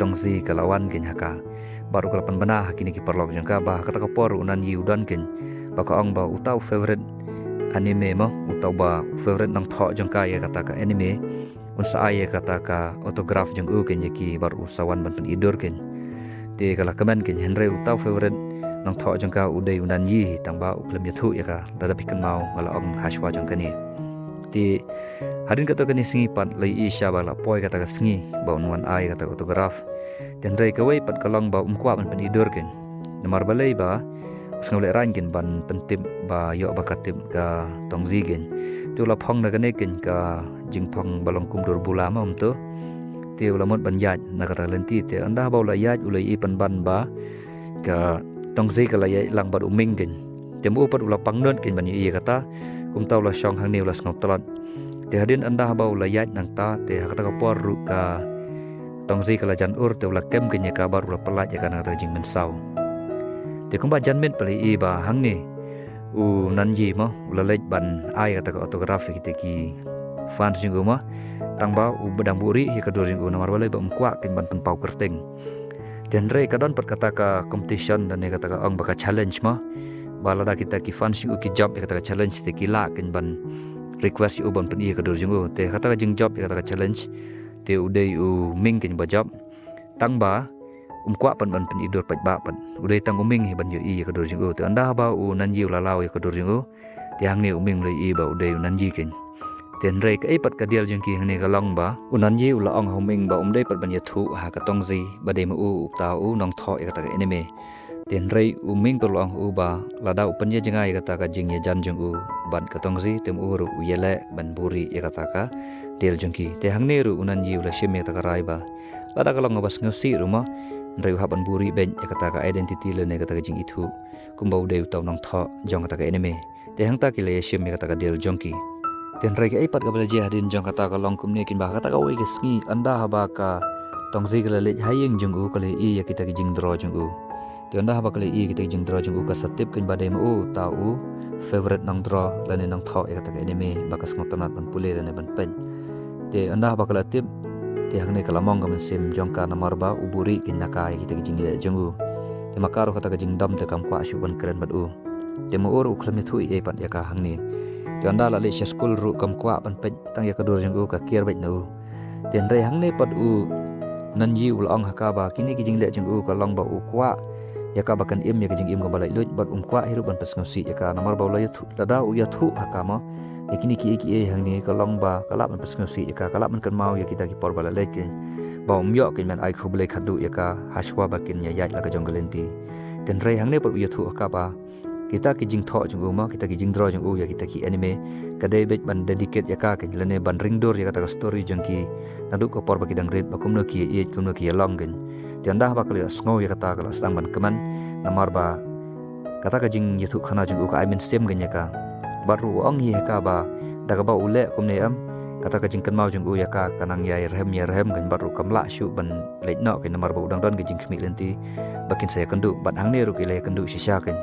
Tongzi ka la wan kein ha ka. Bad ruh ka la pynbna ha kine ki paralok jong ka ba ha kata ka por u Nan Yi u don kein, ba ka ong ba uta u favorite anime mo, uta uba u favorite nongthoh jong ka ïa kata ka anime, un sa ai ïa kata ka autograph jong u kein ïa ki, bad u sa wan ban pyni dur kein. Te ka la kmen kein, hynrei uta u favorite nongthoh jong ka u dei u Nan Yi, tang ba u khlem ïathuh ïa ka. Lada phi kynmaw nga la ong hashwa jong kane. Te hadien kato kane sngi pat la ïohi sha ba la poi kata ka sngi ba un wan ai kata ka autograph. Te hynrei kawei pat ka long ba um kwah ban pyni dur kein. Namar balei ba u sngew lehraiñ kein ban pyntip ba ïoh ba ka tip ka Tongzi kein. Te u la phong na kane kein, ka jingphong ba long kum dur bula mo, um to. Te u la mut ban ïaid na kata ka lynti, te ynda ba u la ïaid u la ïohi pynban ba ka Tongzi ka la ïaid lang bad u Ming kein. Te ma u pat u la pang nud kein ban ïohi ïa kata. Kumta u la shong hangne u la sngew tlot. Te hadien ynda ba u la ïaid nangta, te ha kata ka por ruh ka Tongzi ka la jan ur, te u la kem kein ïa ka bad u la pyllait ïa ka na kata ka jingmynsaw. Te kumba jan miet pat la ïohi ba hangne u Nan Yi mo u la leit ban ai kata ka autograph ïa kita ki fans jong u mo. Tang ba u ba dang buhrieh ïa ka dur jong u, namar balei ba um kwah kein ban pynpaw kyrteng. Te hynrei ka don pat kata ka competition lane kata ka ong ba ka challenge mo, ba lada kita ki fans jong u ki jop ïa kata ka challenge te ki lah kein ban request ïa u ban pyni ïa ka dur jong u. Te kata ka jingjop ïa kata ka challenge te u dei u Ming kein ba jop. Tang ba um kwah pat ban pyni dur paidbah pat. U dei tang u Ming hi ban ïohi ïa ka dur jong u. Te ynda ba u Nan Yi u la law ïa ka dur jong u, te hangne u Ming u la ïohi ba u dei u Nan Yi kein. Te hynrei kaei pat ka deal jong ki hangne ka long ba u Nan Yi u la ong ha u Ming ba um dei pat ban ïathuh ha ka Tongzi ba dei ma u uta u nongthoh ïa kata ka anime. Te hynrei u Ming pat u la ong ha u ba lada u pynïajngai ïa kata ka jingïajan jong u bad ka Tongzi, te ma u ruh u ïaleh ban buhrieh ïa kata ka deal jong ki. Te hangne ruh u Nan Yi u la shim ïa kata ka rai ba lada ka long kaba sngewsih ruh mo, hynrei u hap ban buhrieh beit ïa kata ka identity lane kata ka jingithuh kumba u dei uta u nongthoh jong kata ka anime. Te hangta ki la ïashim ïa kata ka deal jong ki. Te hynrei kaei pat kaba la jia hadien jong kata ka long kumne kein ba ha kata kawei ka sngi ynda haba ka Tongzi ka la leit ha ïing jong u ka la ïohi ïa kita ki jingdraw jong u. Te ynda haba ka la ïohi ïa kita ki jingdraw jong u ka sa tip kein ba dei ma u uta u favorite nongdraw lane nongthoh ïa kata ka anime ba ka sngewtynnat ban pule lane ban peit. Te ynda haba ka la tip, te hangne ka la mong ka mynsiem jong ka namar ba u buhrieh kein na ka ïa kita ki jingleh jong u. Te ma ka ruh kata ka jingdom te kam kwah shuh ban kren bad u. Te ma u ruh u khlem ïathuh ei ei pat ïa ka hangne. Te ynda la leit sha skul ruh kam kwah ban peit tang ïa ka dur jong u, ka kiar beit na u. Te hynrei hangne pat u Nan Yi u la ong ha ka ba kine ki jingleh jong u ka long ba u kwah ïa ka ba kan im ïa ka jingim kaba laitluid bad um kwah hi ruh ban pynsngewsih ïa ka namar ba u la ïathuh, lada u ïathuh ha ka mo ïa kine kiei kiei hangne ka long ba ka lah ban pynsngewsih ïa ka, ka lah ban kynmaw ïa kita ki por ba la leit kein, ba um ïoh kein ban ai khublei khatduh ïa ka hashwa ba kin ïaid la ka jong ka lynti. Te hynrei hangne pat u ïathuh ha ka ba kita ki jingthoh jong u mo, kita ki jingdraw jong u ïa kita ki anime, ka dei beit ban dedicate ïa ka kein, lane ban ringdur ïa kata ka story jong ki, naduh ka por ba ki dang rit, ba kumno ki ïeit, kumno ki ïalong kein. Te ynda ba ka la ïohsngew ïa kata ka la sdang ban kmen, namar ba kata ka jingïathuhkhana jong u ka ai mynsiem kein ïa ka. Bad ruh u ong hi ha ka ba, da kaba u leh kumne em, kata ka jingkynmaw jong u ïa ka, ka nang ïai rhem ïai rhem kein, bad ruh kam lah shuh ban leit noh kein, namar ba u dang don ka jingkhmih lynti ba kin sa ïakynduh, bad hangne ruh ki la ïakynduh shisha kein.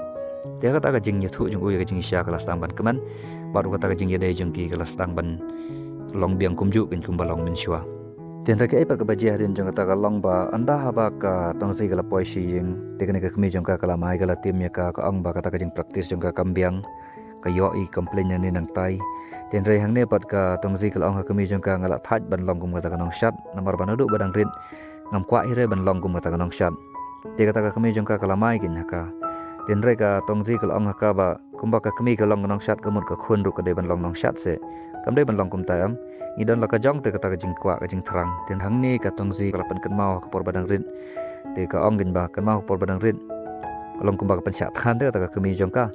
Te kata ka jingïathuh jong u ïa ka jingshisha ka la sdang ban kmen, bad ruh kata ka jingïadei jong ki ka la sdang ban long biang kumjuh kein kumba long mynshuwa. Te hynrei kaei pat kaba jia hadien jong kata ka long ba, ynda haba ka Tongzi ka la poi sha ïing, te kane ka kmie jong ka ka la mai, ka la tim ïa ka, ka ong ba kata ka jingpractice jong ka kam biang, ka ïohi complain nangne nangtai. Te hynrei hangne pat ka Tongzi ka la ong ha ka kmie jong ka, nga la thait ban long kum kata ka nongshad, namar ba naduh ba dang rit ngam kwah hi re ban long kum kata ka nongshad. Te kata ka kmie jong ka ka la mai kein ha ka. Te hynrei ka Tongzi ka la ong ha ka ba, kumba ka kmie ka long ka nongshad, ka mut ka khun ruh ka dei ban long nongshad seh. Kam dei ban long kumta em. Ngi don la ka jong te kata ka jingkwah ka jingthrang. Te hangne ka Tongzi ka la pynkynmaw ha ka por ba dang rit. Te ka ong kein ba, kynmaw ha ka por ba dang rit, ka long kumba ka pynshah thngan te kata ka kmie jong ka,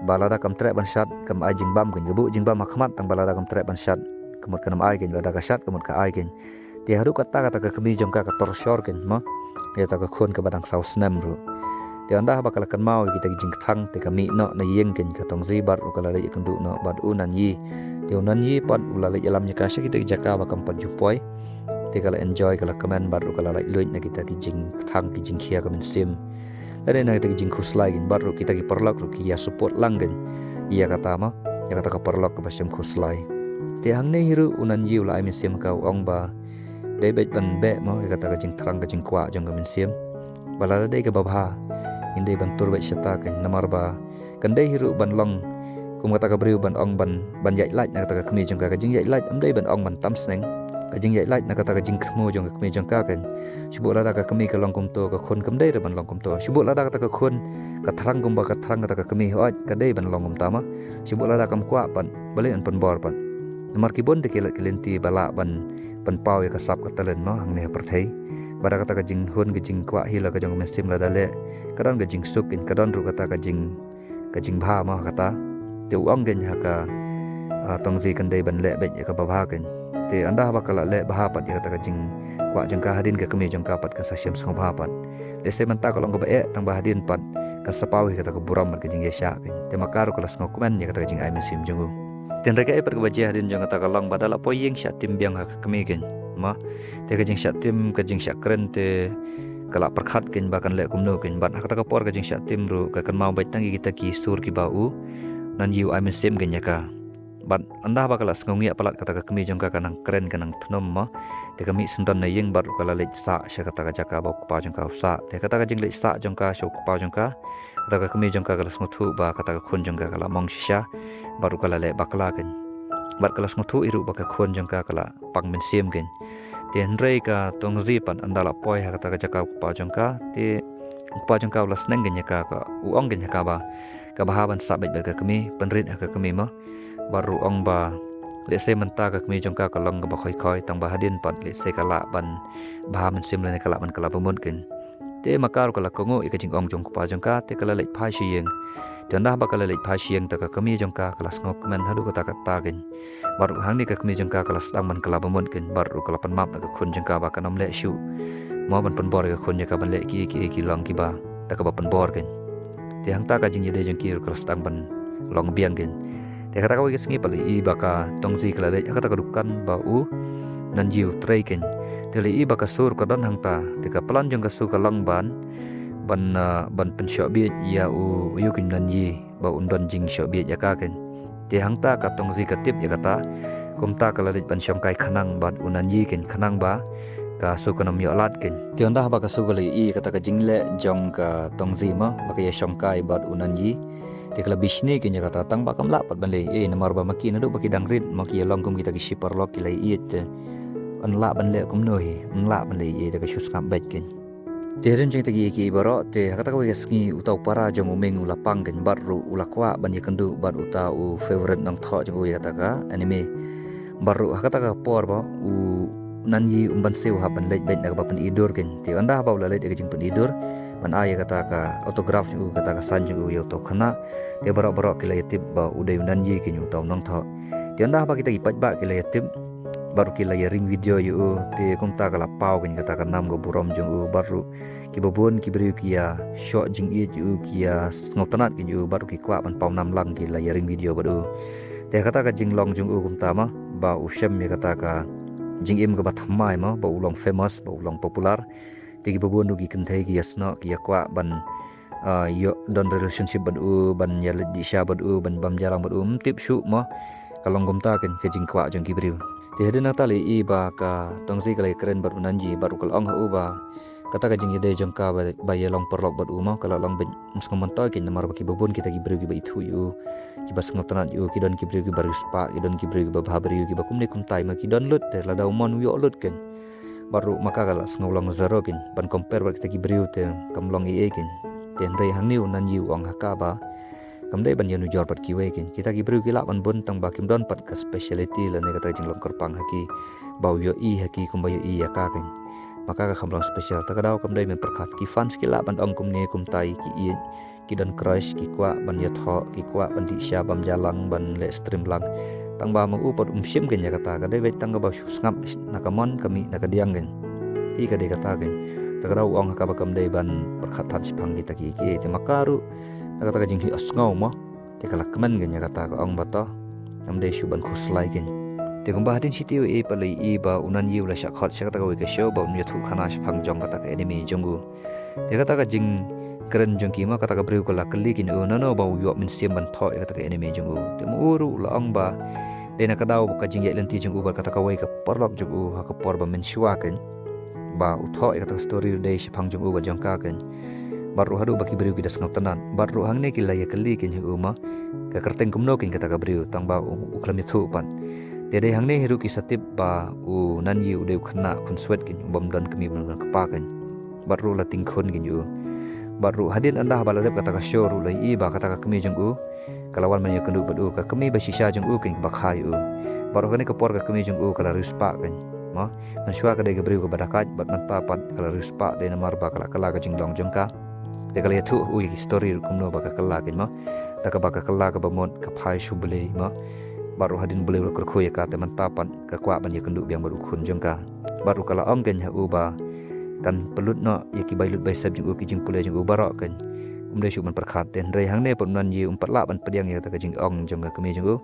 ba lada kam treh ban shad, kam ai jingbam kein, ka buh jingbam ha khmat, tang ba lada kam treh ban shad, ka mut kan ym ai kein, lada ka shad, ka mut ka ai kein. Te haduh katta kata ka kmie jong ka ka torture kein mo ïa kata ka khun kaba dang saw snem ruh. Te ynda haba ka la kynmaw ïa kita ki jingkthang, te ka mih noh na ïing kein ka Tongzi, bad ruh ka la leit ïakynduh noh bad u Nanyi. Te u Nanyi pat u la leit ïalam ïa ka sha kita ki jaka ba kam pat ju poi. Te ka la enjoy, ka la kmen, bad ruh ka la lait luid na kita ki jingkthang, ki jingkhia ka mynsiem, lane na kita ki jingkhuslai kein, bad ruh kita ki paralok ruh ki ïa support lang kein ïa kata mo, ïa kata ka paralok kaba shem khuslai. Te hangne hi ruh u Nanyi u la ai mynsiem ha ka, u ong ba, dei beit ban beh mo ïa kata ka jingthrang ka jingkwah jong ka mynsiem. Ba lada dei kaba bha, ngin dei ban tur beit shata kein, namar ba kan dei hi ruh ban long kum kata ka briew ban ong ban, ban ïaid lait na kata ka kmie jong ka. Ka jingïaid lait ym dei ban ong ban tam sneng. Ka jingïaid lait na kata ka jingthmu jong ka kmie jong ka kein. Shu buh lada ka kmie ka long kumto, ka khun kam dei re ban long kumto. Shu buh lada kata ka khun ka thrang kumba ka thrang kata ka kmie, hooid ka dei ban long kumta mo. Shu buh lada kam kwah pat, balei yn pynbor pat? Namar ki bun de ki leit ki lynti ba lah ban pynpaw ïa ka sap ka talent mo hangne ha pyrthei. Bad da kata ka jinghun ka jingkwah hi la ka jong ka mynsiem lada leh, ka don ka jingsuk kein, ka don ruh kata ka jing, ka jingbha mo ha kata. Te u ong kein ha ka, ah, Tongzi, kan dei ban leh beit ïa kaba bha kein. Te ynda haba ka la leh bha pat ïa kata ka jingkwah jong ka, hadien ka kmie jong ka pat kan sa shem sngewbha pat. Lehse mynta ka long kaba eh, tang ba hadien pat kan sa paw hi kata ka burom bad ka jingïaishah kein. Te ma ka ruh ka la sngewkmen ïa kata ka jingai mynsiem jong u. Te hynrei kaei pat kaba jia hadien jong kata ka long ba da la poi ïing, shah tim biang ha ka kmie kein mo. Te ka jingshah tim, ka jingshah kren te ka la pyrkhat kein ba kan leh kumno kein. Bad ha kata ka por ka jingshah tim ruh ka kynmaw beit tang ïa kita ki sur kiba u Nanyi u ai mynsiem kein ïa ka. Bad ynda haba ka la sngewngeit palat kata ka kmie jong ka ka nang kren, ka nang thnum mo, te ka mih syndon na ïing bad ruh ka la leit sah sha kata ka jaka ba u kpa jong ka u sah. Te kata ka jingleit sah jong ka sha u kpa jong ka, kata ka kmie jong ka ka la sngewthuh ba kata ka khun jong ka ka la mong shisha, bad ruh ka la leh bakla kein. Bad ka la sngewthuh hi ruh ba ka khun jong ka ka la pang mynsiem kein. Te hynrei ka Tongzi pat ynda la poi ha kata ka jaka u kpa jong ka, te u kpa jong ka u la sneng kein ïa ka, ka, u ong kein ïa ka ba, ka bha ban sah beit bad ka kmie, pynrit ha ka kmie mo. Bad ruh ong ba, lehse mynta ka kmie jong ka ka long kaba khoi khoi, tang ba hadien pat lehse ka lah ban bha mynsiem lane ka lah ban kylla bamut kein. Te ma ka ruh ka la kohnguh ïa ka jingong jong u kpa jong ka, te ka la leit phai sha ïing. Te ynda haba ka la leit phai sha ïing, te ka kmie jong ka ka la sngewkmen haduh katta katta kein. Bad ruh hangne ka kmie jong ka ka la sdang ban kylla bamut kein, bad ruh ka la pynmap na ka khun jong ka ba kan ym leh shuh mo ban pynbor ïa ka khun jong ka ban leh kiei kiei ki long kiba da kaba pynbor kein. Te hangta ka jingïadei jong ki ruh ka la sdang ban long biang kein. Te kata kawei ka sngi pat la ïohi ba ka Tongzi ka la leit ha kata ka dukan ba u Nanyi u trei kein. Te la ïohi ba ka sur ka don hangta. Te ka plan jong ka sur ka long ban, ban, ah, ban pynshoh bieit ïa u, ïa u kein Nanyi, ba un don jingshoh bieit ïa ka kein. Te hangta ka Tongzi ka tip ïa kata, kumta ka la leit ban shongkai khnang bad u Nanyi kein, khnang ba ka sur kan ym ïoh lad kein. Te ynda haba ka sur ka la ïohi kata ka jingleh jong ka Tongzi mo, ba ka ïa shongkai bad u Nanyi, te ka la bishni kein ïa kata, tang ba kam lah pat ban leh ei ei, namar ba ma ki naduh ba ki dang rit, ma ki ïa long kum kita ki shi paralok, ki la ïeit te. Yn lah ban leh kumno hi, yn lah ban leh ei ei, te ka shu sngap beit kein. Te hadien jong kita ki ïa ki baroh, te ha kata kawei ka sngi uta u para jong u Ming u la pang kein bad ruh u la kwah ban ïakynduh bad uta u favorite nongthoh jong u ïa kata ka anime. Bad ruh ha kata ka por ba u Nanyi um ban siew hap ban leit beit na kaba pyni dur kein. Te ynda haba u la leit ïa ka jingpyni dur, ban ai ïa kata ka autograph jong u, kata ka sign jong u ïa uto u khynnah. Te baroh baroh ki la ïatip ba u dei u Nanyi kein uto u nongthoh. Te ynda haba kita ki paidbah ki la ïatip, bad ruh ki la ïa ring video ïa u, te kumta ka la paw kein kata ka nam ka burom jong u, bad ruh kiba bun ki briew ki ïa shoh jingïeit ïa u, ki ïa sngewtynnat kein ïa u, bad ruh ki kwah ban paw nam lang, ki la ïa ring video bad u. Te kata ka jinglong jong u kumta ma, ba u shem ïa kata ka jingim kaba thymmai ma, ba u long famous, ba u long popular. Te kiba bun ruh ki kynthei ki ïa snoh, ki ïa kwah ban, ah, ïoh don relationship bad u, ban ïa leit dih sha bad u, ban bam jalang bad u, ym tip shuh ma. Ka long kumta kein ka jingkwah jong ki briew. Te hadien nangta la ïohi ba ka Tongzi ka la ïakren bad u Nanyi, bad ruh ka la ong ha u ba kata ka jingïadei jong ka ba, ba ïa long paralok bad u ma, ka la long beit ym sngewmyntoi kein, namar ba kiba bun kita ki briew kiba ithuh ïa u, kiba sngewtynnat ïa u, ki don ki briew kiba riewspah, ki don ki briew kiba bhabriew, kiba kumne kumtai ma, ki don lut, te lada u mon u ïoh lut kein. Bad ruh ma ka ka la sngew long zero kein, ban compare bad kita ki briew te kam long ei ei kein. Te hynrei hangne u Nanyi u ong ha ka ba kam dei ban ïanujor bad kiwei kein. Kita ki briew ki lah ban bun tang ba kim don pat ka speciality lane kata ka jinglong kyrpang ha ki, ba u ïohi ha ki kumba ïohi ïa ka kein. Ma ka ka kham long special, ta ka daw kam dei ban pyrkhat. Ki fans ki lah ban ong kumne kumtai, ki ïeit, ki don crush, ki kwah ban ïathoh, ki kwah ban dih sha bam jalang, ban leh stream lang. Tang ba ma u pat um shim kein ïa kata, ka dei beit tang kaba shu sngap na ka mon, ka mih na ka diang kein. Hi ka dei kata kein. Ta ka daw u ong ha ka ba kam dei ban pyrkhat than shaphang kita ki, ki, te ma ka ruh na kata ka jingïohsngew ma, te ka la kmen kein ïa kata, ka ong ba to kam dei shuh ban khuslai kein. Te kumba hadien shi taïew pat la ïohi ba u Nanyi u la shah khot sha kata kawei ka show ba un ïathuh khana shaphang jong kata ka enemy jong u. Te kata ka jingkren jong ki ma, kata ka briew ka la kylli kein ïa u, nano ba u ïoh mynsiem ban thoh ïa kata ka enemy jong u. Te ma u ruh u la ong ba dei na ka daw ka jingïaid lynti jong u bad kata kawei ka paralok jong u ha ka por ba mynshuwa kein, ba u thoh ïa kata ka story u dei shaphang jong u bad jong ka kein. Bad ruh haduh ba ki briew ki da sngewtynnat, bad ruh hangne ki la ïa kylli kein ha u ma, ka kyrteng kumno kein kata ka briew, tang ba u, u khlem ïathuh pat. Te dei hangne hi ruh ki sa tip ba u Nanyi u dei u khynnah khunswet kein, u bym don kmie bym don kpa kein. Bad ruh la tieng khun kein ïa u. Bad ruh hadien ynda ba la dep kata ka show ruh la ïohi ba kata ka kmie jong u ka la wan ban ïakynduh bad u, ka kmie ba shisha jong u kein kaba kha ïa u. Bad ruh kane ka por ka kmie jong u ka la riewspah kein. Mo, mynshuwa ka dei ka briew kaba dakait, bad mynta pat ka la riewspah, dei namar ba ka la kylla ka jinglong jong ka. Te ka la ïathuh ha u ïa ki story ruh kumno ba ka kylla kein mo. Da kaba ka kylla kaba mut, ka phai sha U Blei mo. Bad ruh hadien U Blei u la kyrkhu ïa ka, te mynta pat ka kwah ban ïakynduh biang bad u khun jong ka. Bad ruh ka la ong kein ha u ba kan pynlut noh ïa ki bai lut bai sep jong u, ki jingpule jong u baroh kein. Um dei shuh ban pyrkhat, te hynrei hangne pat u Nanyi um pat lah ban pdiang ïa kata ka jingong jong ka kmie jong u,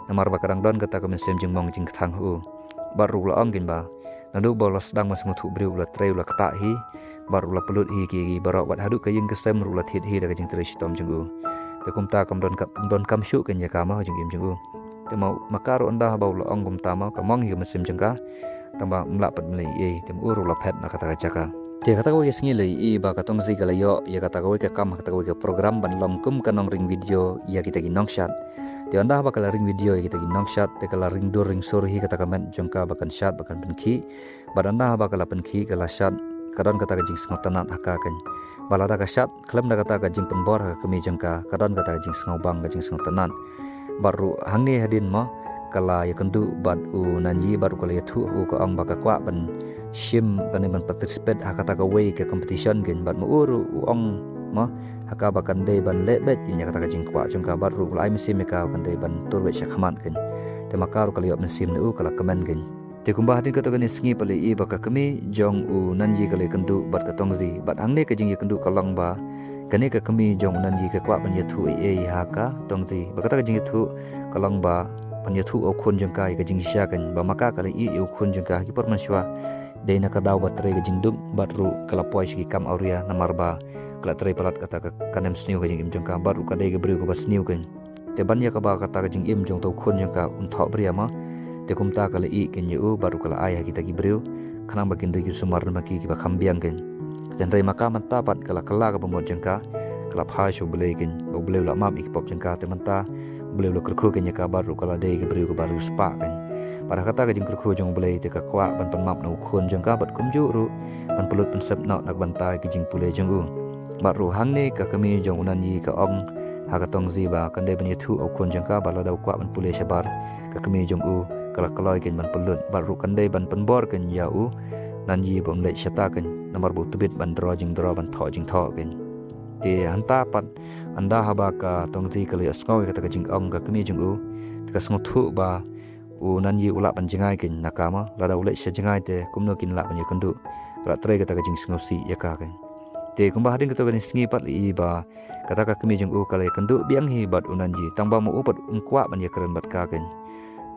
namar ba ka dang don kata ka mynsiem jingmong jingkthang ha u. Bad ruh u la ong kein ba naduh ba u la sdang ban sngewthuh briew, u la trei, u la ktah hi. Bad ruh u la pynlut hi ki, ki baroh, bad haduh ka ïing ka sem ruh u la thied hi da ka jingtrei shitom jong u. Te kumta kam don ka, donkam shuh kein ïa ka mo ha jingim jong u. Te ma, ma ka ruh ynda haba u la ong kumta mo, ka mong hi ka mynsiem jong ka. Tang ba ym lah pat ban leh ei ei, te ma u ruh u la phet na kata ka jaka. Te kata kawei ka sngi la ïohi ba ka Tongzi ka la ïoh ïa kata kawei ka kam ha kata kawei ka program ban long kum ka nongring video ïa kita ki nongshad. Te ynda haba ka la ring video ïa kita ki nongshad, te ka la ring dur ring sur hi kata ka met jong ka ba kan shad, ba kan pynkhih. Bad ynda haba ka la pynkhih, ka la shad, ka don kata ka jingsngewtynnat ha ka kein. Ba lada ka shad khlem da kata ka jingpynbor ha ka kmie jong ka, ka don kata ka jingsngewbang, ka jingsngewtynnat. Bad ruh hangne hadien mo, ka la ïakynduh bad u Nanyi, bad ruh ka la ïathuh ha u, ka ong ba ka kwah ban shim, kane ban participate ha kata kawei ka competition kein, bad ma u ruh u ong mo, ha ka ba kan dei ban leh beit kein ïa kata ka jingkwah jong ka, bad ruh u la ai mynsiem ïa ka kan dei ban tur beit sha khmat kein. Te ma ka ruh ka la ïoh mynsiem na u, ka la kmen kein. Te kumba hadien katto katne sngi pat la ïohi ba ka kmie jong u Nanyi ka la ïakynduh bad ka Tongzi. Bad hangne ka jingïakynduh ka long ba kane ka kmie jong u Nanyi ka kwah ban ïathuh ei ei ha ka Tongzi. Bad kata ka jingïathuh ka long ba ban ïathuh ïa u khun jong ka ïa ka jingshisha kein, ba ma ka ka la ïeh ïa u khun jong ka ha ki por mynshuwa. Dei na ka daw ba trei ka jingduk, bad ruh ka la poi sha ki kam awria namar ba ka la trei palat kata ka, ka nemsniew ka jingim jong ka, bad ruh ka dei ka briew kaba sniew kein. Te ban ïa kaba kata ka jingim jong uto u khun jong ka un thoh briew mo. Te kumta ka la ïeh kein ïa u bad ruh ka la ai ha kita ki briew, khnang ba kin ri kin sumar na ma ki kiba kham biang kein. Te hynrei ma ka mynta pat ka la kylla kaba mut jong ka, ka la phai sha U Blei kein, ba U Blei u la map ïa ki pop jong ka. Te mynta U Blei u la kyrkhu kein ïa ka bad ruh ka la dei ka briew kaba riewspah kein. Bad ha kata ka jingkyrkhu jong U Blei te ka kwah ban pynmap na u khun jong ka bad kumjuh ruh ban pynlut pynsep noh na ka bynta ki jingpule jong u. Bad ruh hangne ka kmie jong u Nanyi ka ong ha ka Tongzi ba kan dei ban ïathuh ïa u khun jong ka, ba lada u kwah ban pule shabar, ka kmie jong u ka la kloi kein ban pynlut, bad ruh kan dei ban pynbor kein ïa u Nanji ba un leit shata kein, namar ba u tbit ban draw jingdraw, ban thoh jingthoh kein. Te hangta pat, ynda haba ka Tongzi ka la ïohsngew ïa kata ka jingong ka kmie jong u, te ka sngewthuh ba u Nanji u lah ban jngai kein na ka, ma lada u leit sha jngai te kumno kin lah ban ïakynduh, ka la trei kata ka jingsngewsih ïa ka kein. Te kumba hadien kata ka jingsngi pat la i ba kata ka kmie jong u ka la ïakynduh biang hi bad u Nanji, tang ba ma u pat um kwah ban ïakren bad ka kein.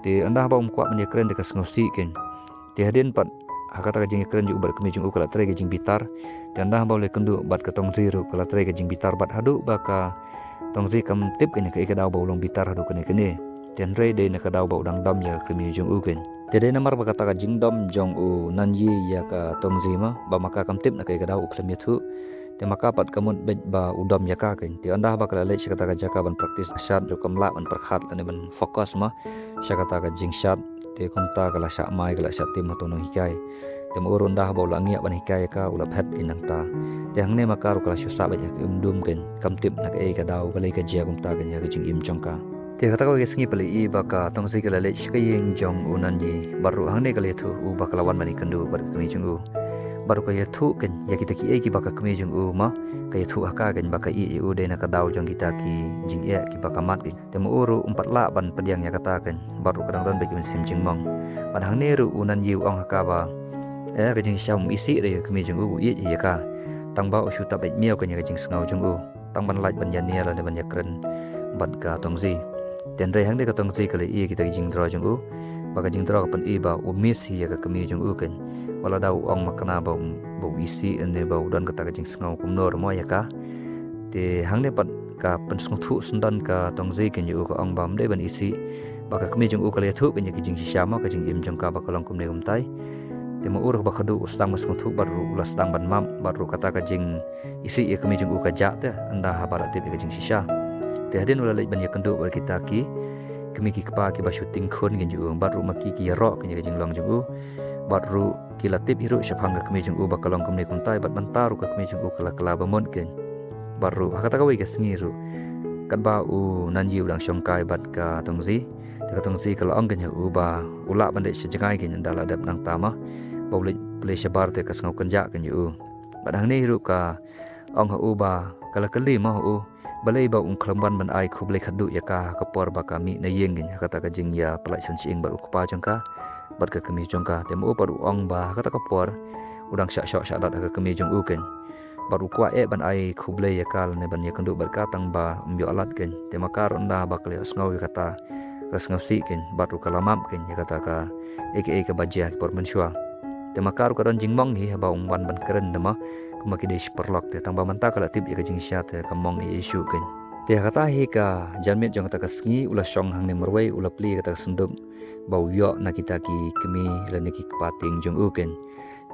Te ynda haba um kwah ban ïakren te ka sngewsih kein. Te hadien pat ha kata ka jingïakren jong u bad ka kmie jong u ka la trei ka jingbitar. Te ynda haba u la ïakynduh bad ka Tongzi ruh ka la trei ka jingbitar, bad haduh ba ka Tongzi kam tip kein ïa kaei ka daw ba u long bitar haduh kane kane. Te hynrei dei na ka daw ba u dang dom ïa ka kmie jong u kein. Te dei namar ba kata ka jingdom jong u Nanji ïa ka Tongzi, ma ba ma ka kam tip na kaei ka daw, u khlem ïathuh. Te ma ka pat ka mut beit ba u dom ïa ka kein. Te ynda haba ka la leit sha kata ka jaka ban practice shad ruh kam lah ban pyrkhat lane ban focus, ma sha kata ka jingshad. Te kumta ka la shah mai, ka la shah tim ha uto u nonghikai. Te ma u ruh ynda haba u la ngiah ban hikai ïa ka, u la phet kein nangta. Te hangne ma ka ruh ka la shu sah beit ha ka im dum kein, kam tip na kaei ka daw balei ka jia kumta kein ïa ka jingim jong ka. Te kata kawei ka sngi pat la i ba ka Tongzi ka la leit sha ka ïing jong u Nanji, bad ruh hangne ka la ïathuh u ba ka la wan ban ïakynduh bad ka kmie jong u. Bad ruh ka ïathuh kein ïa kita kiei kiba ka kmie jong u, ma ka ïathuh ha ka kein ba ka ïeh ïa u dei na ka daw jong kita ki jingeh kiba ka mad kein. Te ma u ruh um pat lah ban pdiang ïa kata kein, bad ruh ka dang don beit ki mynsiem jingmong. Bad hangne ruh u Nanji u ong ha ka ba, eh, ka jingshisha um isih re ïa ka kmie jong u, u ïeit ïa ka. Tang ba u shu tap beit miaw kein ïa ka jingsngew jong u, tang ban lait ban ïa nia lane ban ïakren bad ka Tongzi. Te hynrei hangne ka Tongzi ka la i kita ki jingdraw jong u, ba ka jingdraw ka pyni ba u miss hi ïa ka kmie jong u kein. Wat la da u ong makna ba u, ba u isih ne ba u don kata ka jingsngew kumno ruh mo ïa ka. Te hangne pat ka pynsngewthuh syndon ka Tongzi kein ïa u, ka ong ba ym dei ban isih, ba ka kmie jong u ka la ïathuh kein ïa ki jingshisha, ma ka jingim jong ka ba ka long kumne kumtai. Te ma u ruh ba khadduh u sdang ban sngewthuh bad ruh u la sdang ban map, bad ruh kata ka jing isih ïa ka kmie jong u ka jah te ynda haba la tip ïa ka jingshisha. Te hadien u la leit ban ïakynduh bad kita ki kmie ki kpa kiba shu tieng khun kein ïa u, bad ruh ma ki ki ïaroh kein ïa ka jinglong jong u. Bad ruh ki la tip hi ruh shaphang ka kmie jong u ba ka long kumne kumtai, bad mynta ruh ka kmie jong u ka la kylla ba mut kein. Bad ruh ha kata kawei ka sngi ruh, katba u Nanji u dang shongkai bad ka Tongzi, te ka Tongzi ka la ong kein ïa u ba u lah ban leit sha jngai kein ynda la dep nangta, ma ba u leit pule shabar te ka sngew kynjah kein ïa u. Bad hangne hi ruh ka ong ha u ba ka la kylli ma ha u balei ba um khlem wan ban ai khublei khatduh ïa ka ha ka por ba ka mih na ïing kein ha kata ka jingïapyllait san shyieng bad u kpa jong ka bad ka kmie jong ka. Te ma u pat u ong ba ha kata ka por u dang shah shoh shah dat ha ka kmie jong u kein, bad u kwah eh ban ai khublei ïa ka lane ban ïakynduh bad ka, tang ba um ïoh lad kein. Te ma ka ruh ynda ba ka la ïohsngew ïa kata, ka la sngewsih kein bad ruh ka la map kein ïa kata ka, eh, kaei kaba jia ha ki por mynshuwa. Te ma ka ruh ka don jingmong hi haba um wan ban kren, namar kumba ki dei shi paralok te, tang ba mynta ka la tip ïa ka jingshisha te ka mong ei ei shuh kein. Te ha kata hi ka janmiet jong kata ka sngi u la shong hangne marwei, u la plie ïa kata ka synduk ba u ïoh na kita ki kmie lane ki kpa tieng jong u kein.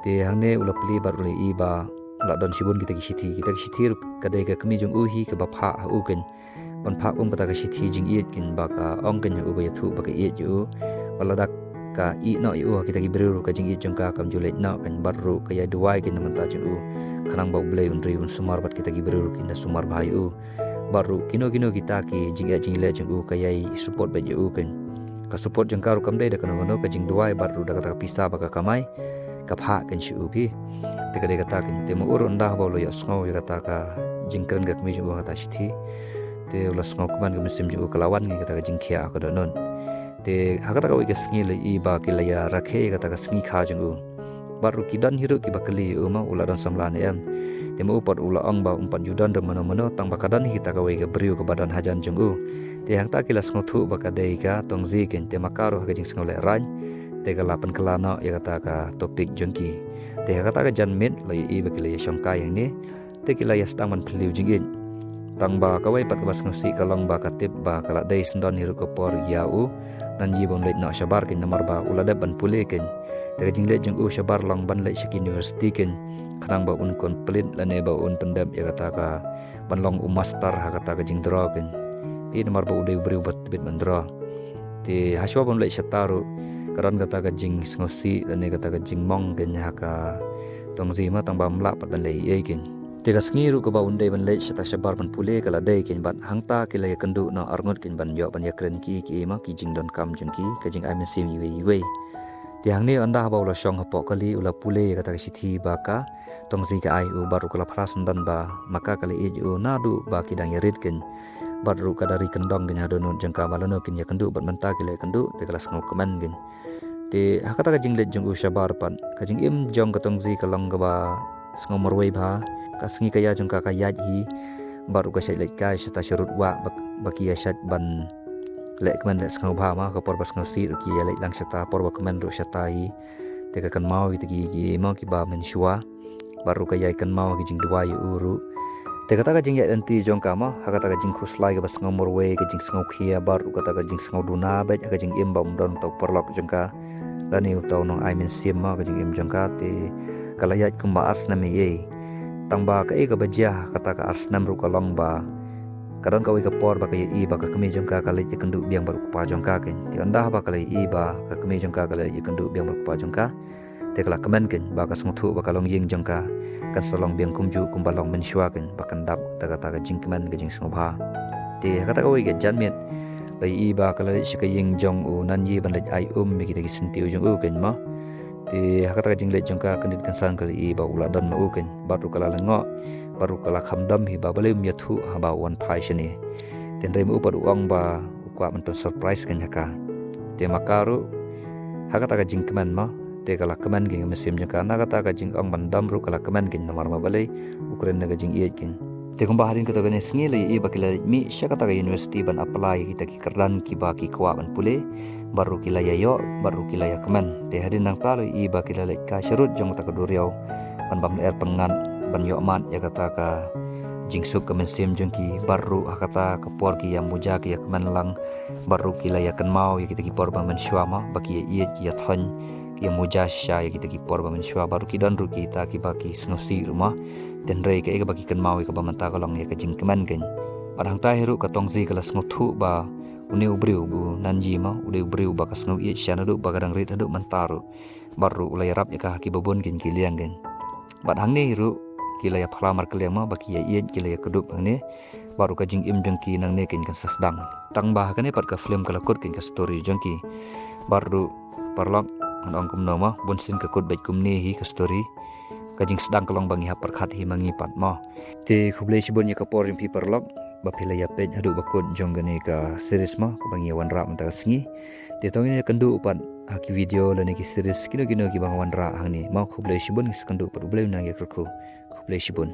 Te hangne u la plie bad u la i ba la don shibun kita ki shithi. Kita ki shithi ruh ka dei ka kmie jong u hi kaba phah ha u kein, ban phah kum kata ka shithi jingïeit kein, ba ka ong kein ïa u ba ïathuh ba ka ïeit ïa u. Wat la da ka ïeh noh ïa u ha kita ki briew ruh ka jingïeit jong ka kam ju leit noh kein, bad ruh ka ïai duwai kein na ka bynta jong u, khnang ba U Blei un ri un sumar bad kita ki briew ruh kin da sumar bha ïa u. Bad ruh kino kino kita ki jingeh jingleh jong u ka ïai support beit ïa u kein. Ka support jong ka ruh kam dei da kano kano, ka jingduwai bad ruh da kata ka pisa ba ka kamai ka phah kein sha u phi. Te ka dei kata kein. Te ma u ruh ynda haba u la ïohsngew ïa kata ka jingkren ka kmie jong u ha kata shithi, te u la sngewkmen, ka mynsiem jong u ka la wan ngi kata ka jingkhiah ha ka dohnud. Te ha kata kawei ka sngi la i ba ki la ïa rakhe ïa kata ka sngi kha jong u. Bad ruh ki don hi ruh kiba kylli ïa u ma u la don samla ne em. Te ma u pat u la ong ba um pat ju don ruh mano mano, tang ba ka don hi kata kawei ka briew kaba don hajan jong u. Te hangta ki la sngewthuh ba ka dei ka Tongzi kein, te ma ka ruh ha ka jingsngew lehraiñ te ka la pynkylla noh ïa kata ka topic jong ki. Te ha kata ka janmiet la ïohi ba ki la ïa shongkai hangne. Te ki la ïa sdang ban phylliew jingïeit. Tang ba kawei pat kaba sngewsih ka long ba ka tip ba ka la dei syndon hi ruh ka por ïa u Nanji ba un leit noh shabar kein, namar ba u la dep ban pule kein. Te ka jingleit jong u shabar long ban leit sha ki university kein, khnang ba un complete lane ba un pyndep ïa kata ka ban long u master ha kata ka jingdraw kein. Phi, namar ba u dei u briew ba tbit ban draw. Te hashwa ba un leit shata ruh ka don kata ka jingsngewsih lane kata ka jingmong kein ha ka Tongzi ma, tang ba um lah pat ban leh ei ei kein. Te ka sngi ruh kaba un dei ban leit shata shabar ban pule ka la dei kein, bad hangta ki la ïakynduh noh arngut kein ban ïoh ban ïakren ki ki ma ki jingdonkam jong ki, ka jingai mynsiem iwei iwei. Te hangne ynda ba u la shong hapoh kali u la pule ïa kata ka shithi ba ka Tongzi ka ai u, bad ruh ka la phra syndon ba ma ka ka la ïeit u naduh ba ki dang ïarit kein, bad ruh ka da ri kyndong kein ha dohnud jong ka ba lano kin ïakynduh bad mynta ki la ïakynduh, te ka la sngewkmen kein. Te ha kata ka jingleit jong u shabar pat, ka jingim jong ka Tongzi ka long kaba sngewmarwei bha. Ka sngi ka ïa jong ka ka ïaid hi, bad ruh ka shait leit kai shata sharud wah ba, ba ki ïa shait ban leh kmen leh sngewbha ma, ka por ba sngewsih ruh ki ïa leit lang shata, por ba kmen ruh shata hi. Te ka kynmaw ïa kita ki, ki ma kiba mynshuwa, bad ruh ka ïai kynmaw ki jingduwai ïa u ruh. Te kata ka jingïaid lynti jong ka ma, ha kata ka jingkhuslai kaba sngewmarwei, ka jingsngewkhia, bad ruh kata ka jingsngewduna beit ha ka jingim ba ym don uta u paralok jong ka, lane uta u nongai mynsiem ma ka jingim jong ka, te ka la ïaid kumba ar snem ei ei. Tang ba kaei kaba jia ha kata ka ar snem ruh ka long ba ka don kawei ka por ba ka ïohi ba ka kmie jong ka ka leit ïakynduh biang bad u kpa jong ka kein. Te ynda ba ka la ïohi ba ka kmie jong ka ka leit ïakynduh biang bad u kpa jong ka, te ka la kmen kein, ba ka sngewthuh ba ka longïing jong ka kan sa long biang kumjuh kumba long mynshuwa kein, ba kan dap da kata ka jingkmen ka jingsngewbha. Te ha kata kawei ka janmiet la ïohi ba ka la leit sha ka ïing jong u Nanji ban leit ai um ïa kita ki syntiew jong u kein ma. Te ha kata ka jingleit jong ka kyndit kynsan ka la ïohi ba u la don ma u kein, bad ruh ka la lyngngoh, bad ruh ka la kham dom hi ba balei um ïathuh haba u wan phai shane. Te hynrei ma u pat u ong ba u kwah ban pyn surprise kein ha ka. Te ma ka ruh ha kata ka jingkmen ma, te ka la kmen kein ka mynsiem jong ka, na kata ka jingong ban dom ruh ka la kmen kein, namar ma balei, u kren na ka jingïeit kein. Te kumba hadien kato kane sngi la ïohi ba ki la leit mih sha kata ka university ban apply ïa kita ki kyrdan kiba ki kwah ban pule, bad ruh ki la ïa ïoh, bad ruh ki la ïa kmen. Te hadien nangta la ïohi ba ki la leit kai sharud jong kata ka duriaw ban bam lyer pyngngad, ban ïoh mad ïa kata ka jingsuk ka mynsiem jong ki, bad ruh ha kata ka por ki ïa muja ki ïa kmen lang, bad ruh ki la ïa kynmaw ïa kita ki por ba mynshuwa ma, ba ki ïa ïeit, ki ïa thoiñ, ki ïa muja shisha ïa kita ki por ba mynshuwa, bad ruh ki don ruh kita kiba ki sngewsih ruh ma. Te hynrei kaei kaba ki kynmaw ïa kaba mynta ka long ïa ka jingkmen kein. Bad hangta hi ruh ka Tongzi ka la sngewthuh ba une u briew, u Nanji ma, u dei u briew ba ka sngew ïeit shisha naduh ba ka dang rit haduh mynta ruh. Bad ruh u la ïarap ïa ka ha kiba bun kein ki liang kein. Bad hangne hi ruh ki la ïa phla markylliang ma, ba ki ïa ïeit, ki la ïa kdup hangne. Bad ruh ka jingim jong ki nangne kein kan sa sdang. Tang ba ha kane pat ka film ka la kut kein ka story jong ki. Bad ruh paralok, ngan ong kumno ma, bunsien ka kut beit kumne hi ka story. Ka jingsdang ka long ba ngi hap pyrkhat hi ma ngi pat ma. Te khublei shibun ïa ka por jong phi paralok ba phi la ïa peit haduh ba kut jong kane ka series ma, kaba ngi ïa wanrah mynta ka sngi. Te to ngin ïa kynduh pat ha ki video lane ki series kino kino kiba nga wanrah hangne ma. Khublei shibun, ngi sa kynduh pat, U Blei un nang ïa kyrkhu. Khublei shibun.